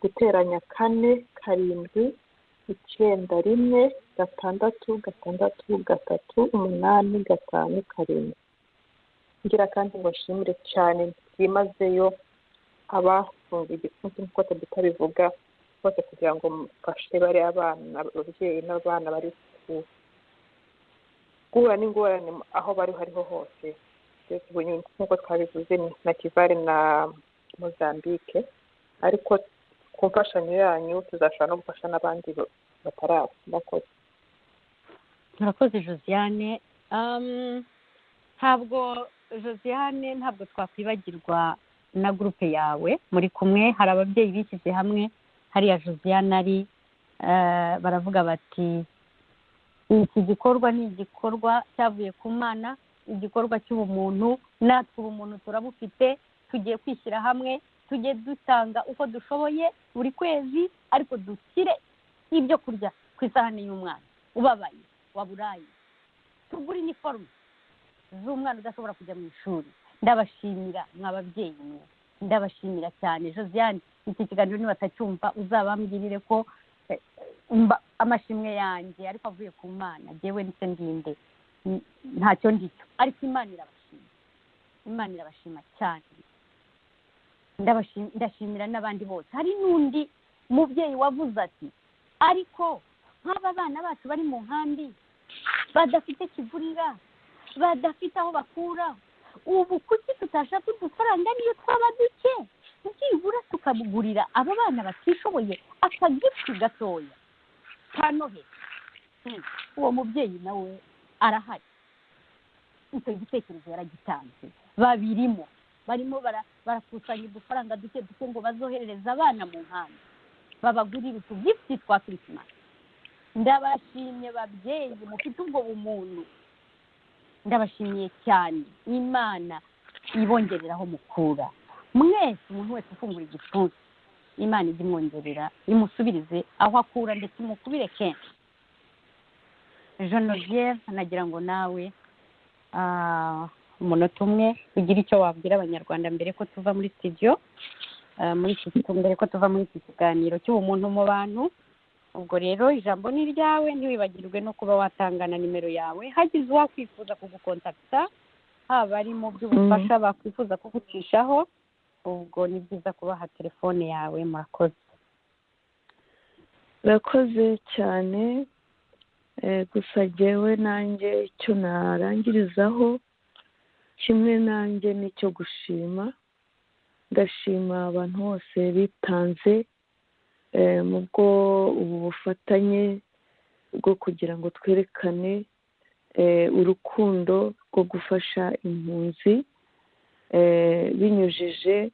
Guteranya 4 7 9 1 6 6 3 8 5 7. Ngira kandi ngo nshimire cyane byimazeyo abafunze igipfunsi nk'uko Tabitha bivuga bose, kugira ngo mufashe bari abana, ababyeyi n'abana bari guhura n'ingorane aho bari hariho hose. Nk'uko twabivuze na Kivale na Mozambique, ariko ku mfashanyo yanyu tuzashobora no gufasha n'abandi bataraba. Murakoze. Murakoze Josiane. Ntabwo Josiane, ntabwo twakwibagirwa na groupe yawe muri kumwe. Hari ababyeyi bishyize hamwe hariya Josiane ari, baravuga bati iki gikorwa ni igikorwa cyavuye ku Mana, igikorwa cy'ubumuntu, natwe ubumuntu turabufite, tugiye kwishyira hamwe, tujye dutanga uko dushoboye buri kwezi, ariko dushyire ibyo kurya ku isahani y'umwana ubabaye waburaye, tugure iniforume z'umwana udashobora kujya mu ishuri. Ndabashimira mwa babyeyi mwe, ndabashimira cyane. Josiane, iki kiganiro nibatacyumva uzabambwirire ko amashimwe yanjye ariko avuye ku Mana, jewe ndetse ndinde ntacyo ndicyo, ariko Imana irabashima, Imana irabashima cyane. Ndashimira n'abandi bose. Hari n'undi mubyeyi wavuze ati ariko nk'aba bana bacu bari mu nkambi badafite kivurira, badafite aho bakura, ubu kuki tutashaka udufaranga niyo twaba duke, byibura tukamugurira aba bana batishoboye akagifu gatoya ka Noheli. Uwo mubyeyi nawe arahari, icyo gitekerezo yaragitanze, babirimo. Barimo barakusanya udufaranga duke duke ngo bazoherereze abana mu nkambi, babagurire utugifuti twa Christmas. Ndabashimye babyeyi mufite ubwo bumuntu, ndabashimiye cyane. Imana ibongereraho mukura mwese. Umuntu wese ufungura igipfunsi, Imana ijye imwongerera, imusubirize aho akura, ndetse imukubire kenshi. Genevieve, nagira ngo nawe umunota umwe ugire icyo wabwira Abanyarwanda mbere ko tuva muri studio, mbere ko tuva muri iki kiganiro cy'ubumuntu mu bantu. Ubwo rero ijambo ni iryawe, ntiwibagirwe no kuba watanga na nimero yawe hagize uwakwifuza kugukontakita, haba ari mu by'ubufasha bakwifuza kugucishaho. Ubwo ni byiza kubaha telefone yawe. Murakoze. Urakoze cyane. Gusa jyewe nanjye icyo narangirizaho kimwe nanjye nicyo gushima. Ndashima abantu bose bitanze mu bwo ubu bufatanye bwo kugira ngo twerekane urukundo rwo gufasha impunzi binyujije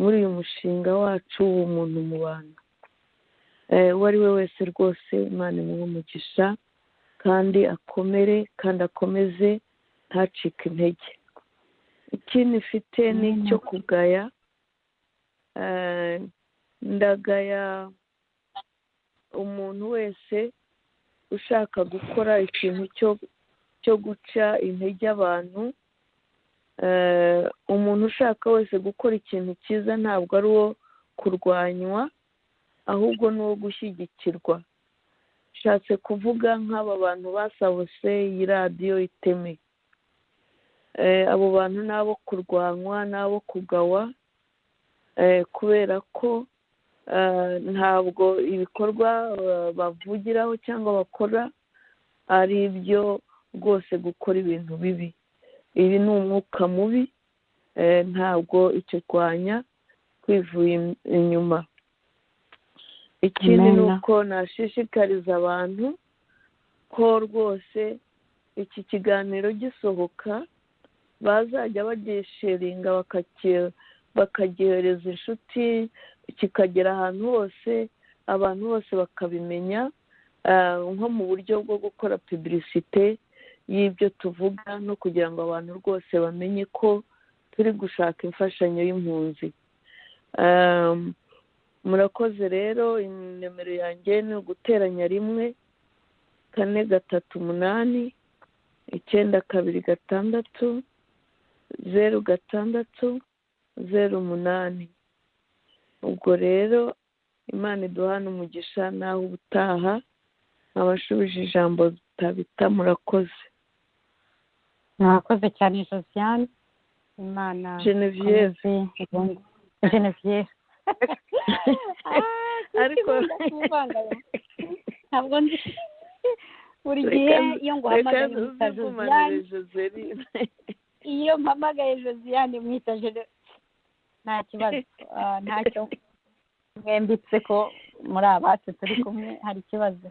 muri uyu mushinga wacu w'ubumuntu mu bantu. Uwo ari we wese rwose, Imana imuhe umugisha, kandi akomere, kandi akomeze, ntacike intege. Ikindi mfite ni icyo kugaya. Ndagaya umuntu wese ushaka gukora ikintu cyo guca intege abantu. Umuntu ushaka wese gukora ikintu cyiza ntabwo ari uwo kurwanywa, ahubwo ni uwo gushyigikirwa. Nshatse kuvuga nk'aba bantu basabose iyi radiyo Iteme. Abo bantu ni abo kurwanywa, ni abo kugawa, kubera ko ntabwo ibikorwa bavugiraho cyangwa bakora ari ibyo rwose gukora ibintu bibi. Ibi ni umwuka mubi, ntabwo icyo rwanya kwivuye inyuma. Ikindi ni uko nashishikariza abantu ko rwose iki kiganiro gisohoka bazajya bagisharinga, bakagihereza inshuti, kikagera ahantu hose, abantu bose bakabimenya, nko mu buryo bwo gukora publicité y'ibyo tuvuga, no kugira ngo abantu rwose bamenye ko turi gushaka imfashanyo y'impunzi. Murakoze rero. Nimero yanjye ni uguteranya 1 4 3 8 9 2 6 0 6 0 8. Ubwo rero Imana iduhana umugisha, naho ubutaha abashubije ijambo Tabita. Murakoze. Murakoze cyane Josiane. Imana Genevieve. Genevieve. Ariko ntabwo nzi buri gihe iyo nguhamagaye mwita Josiane, iyo mpamagaye Josiane mwita Genevieve, nta kibazo, ntacyo mwembitse ko muri abacu turi kumwe hari ikibazo.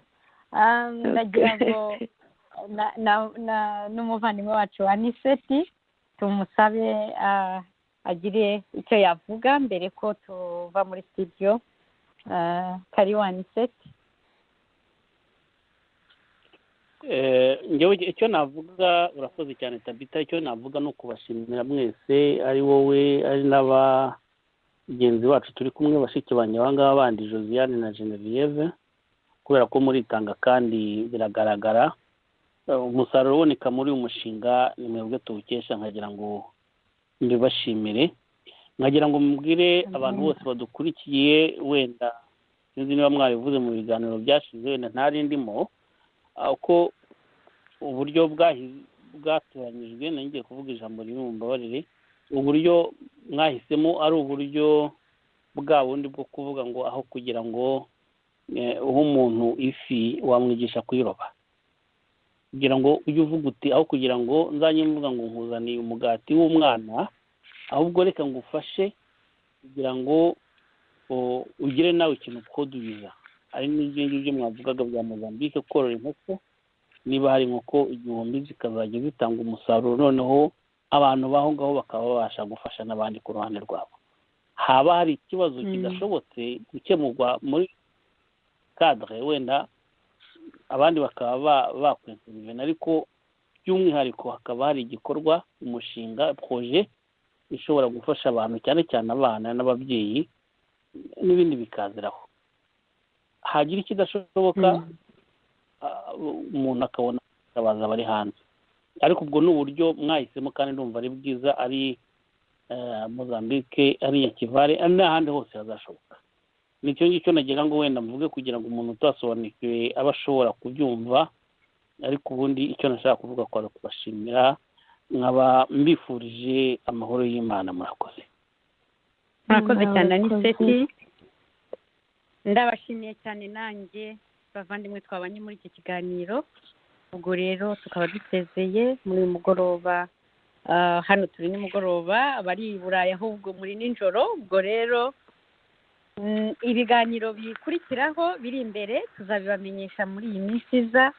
Ndagira ngo n'umuvandimwe wacu Aniseti tumusabe agire icyo yavuga mbere ko tuva muri studio. Karibu Aniseti. Njyewe icyo navuga, urakoze cyane Tabita, icyo navuga ni ukubashimira mwese, ari wowe, ari n'abagenzi bacu turi kumwe, bashiki banjye aba ngaba bandi Josiane na Genevieve, kubera ko muritanga kandi biragaragara umusaruro uboneka muri uyu mushinga ni mwebwe tuwukesha. Nkagira ngo mbibashimire, nkagira ngo mubwire abantu bose badukurikiye, wenda sinzi niba mwabivuze mu biganiro byashize, wenda ntari ndimo, uko uburyo bwatoranyijwe, ngiye kuvuga ijambo rimwe mumbabarire, uburyo mwahisemo ari uburyo bwa bundi bwo kuvuga ngo aho kugira ngo uhe umuntu ifi wamwigisha kuyiroba, kugira ngo ujye uvuga uti aho kugira ngo nzajye mvuga ngo nkuzaniye umugati w'umwana, ahubwo reka ngufashe kugira ngo ugire nawe ikintu ukodubiza. Ari n'ibyo ngibyo mwavugaga bya Mozambique, korora inkoko, niba hari inkoko 1000 zikazajya zitanga umusaruro, noneho Abantu b'aho ngaho bakaba babasha gufasha n'abandi ku ruhande rwabo. Haba hari ikibazo kidashobotse gukemurwa muri cadre, wenda abandi bakaba bakwintervena, ariko by'umwihariko hakaba hari igikorwa, umushinga, projet ishobora gufasha abantu, cyane cyane abana n'ababyeyi, n'ibindi bikaziraho. Hagira ikidashoboka, umuntu akabona akabaza abari hanze. Ariko ubwo ni uburyo mwahisemo kandi ndumva ari bwiza, ari Mozambique, ari Nyakivale, ari n'ahandi hose hazashoboka. Nicyo ngicyo nagira ngo wenda mvuge kugira ngo umuntu utasobanukiwe abe ashobora kubyumva. Ariko ubundi icyo nashaka kuvuga ko ari ukubashimira, nkaba mbifurije amahoro y'Imana. Murakoze. Murakoze cyane, Aniseti. Ndabashimiye cyane nanjye, bavandimwe twabanye muri iki kiganiro. Ubwo rero tukaba dusezeye muri uyu mugoroba. Hano turi nimugoroba, abari i Burayi ahubwo muri nijoro. Ubwo rero ibiganiro bikurikiraho biri imbere tuzabibamenyesha muri iyi minsi iza,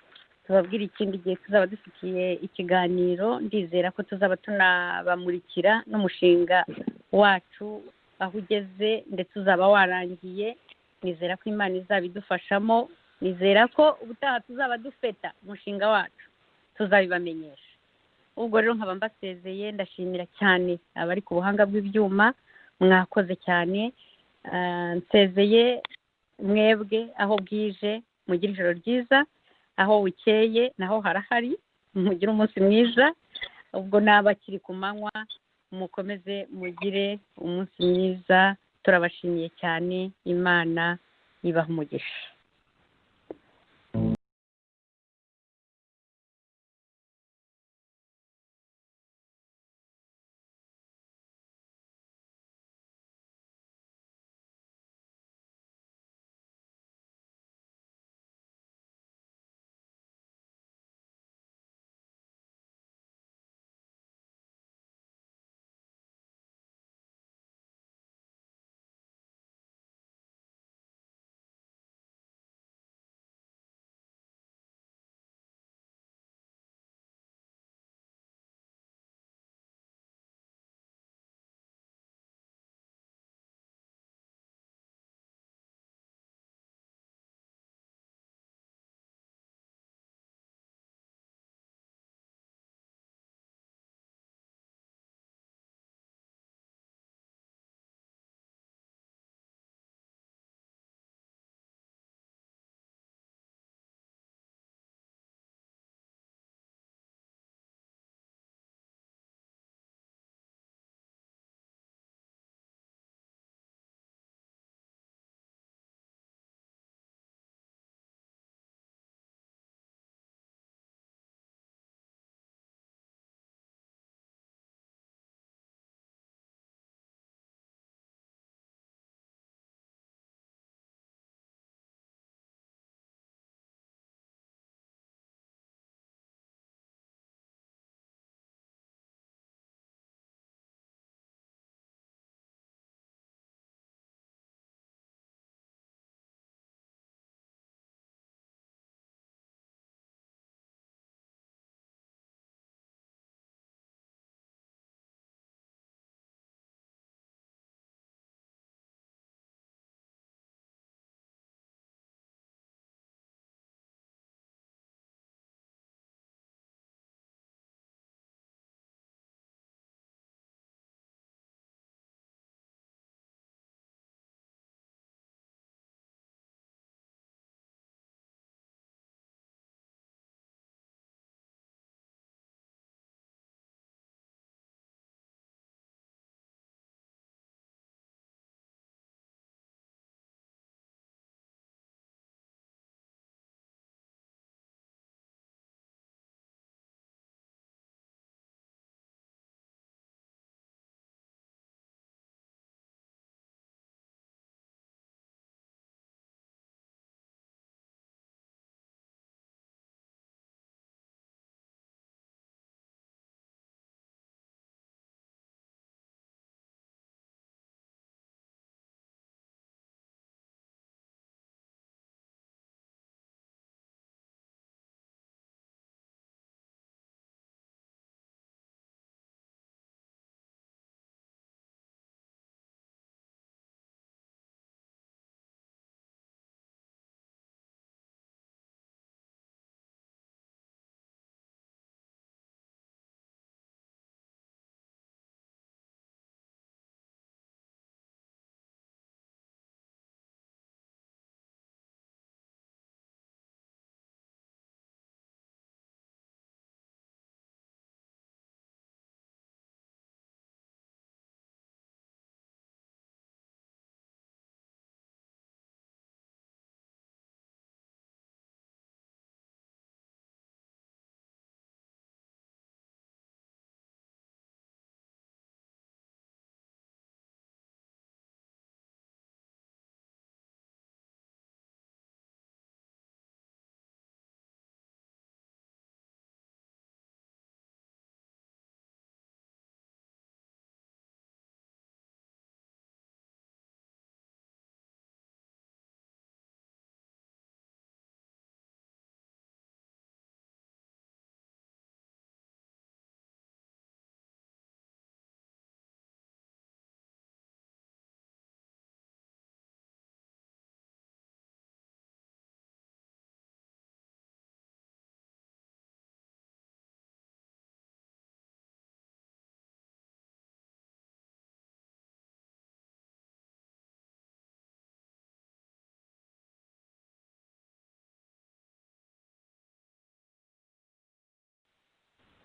tubabwira ikindi gihe tuzaba dufitiye ikiganiro. Ndizera ko tuzaba tunabamurikira n'umushinga wacu aho ugeze, ndetse uzaba warangiye. Nizera ko Imana izabidufashamo, nizera ko ubutaha tuzaba dufeta umushinga wacu, tuzabibamenyesha. Ubwo rero nkaba mbasezeye. Ndashimira cyane abari ku buhanga bw'ibyuma, mwakoze cyane. Nsezeye mwebwe aho bwije, mugire ijoro ryiza, aho bukeye naho harahari, mugire umunsi mwiza. Ubwo n'abakiri ku manywa, mukomeze mugire umunsi mwiza. Turabashimiye cyane, Imana ibaha umugisha.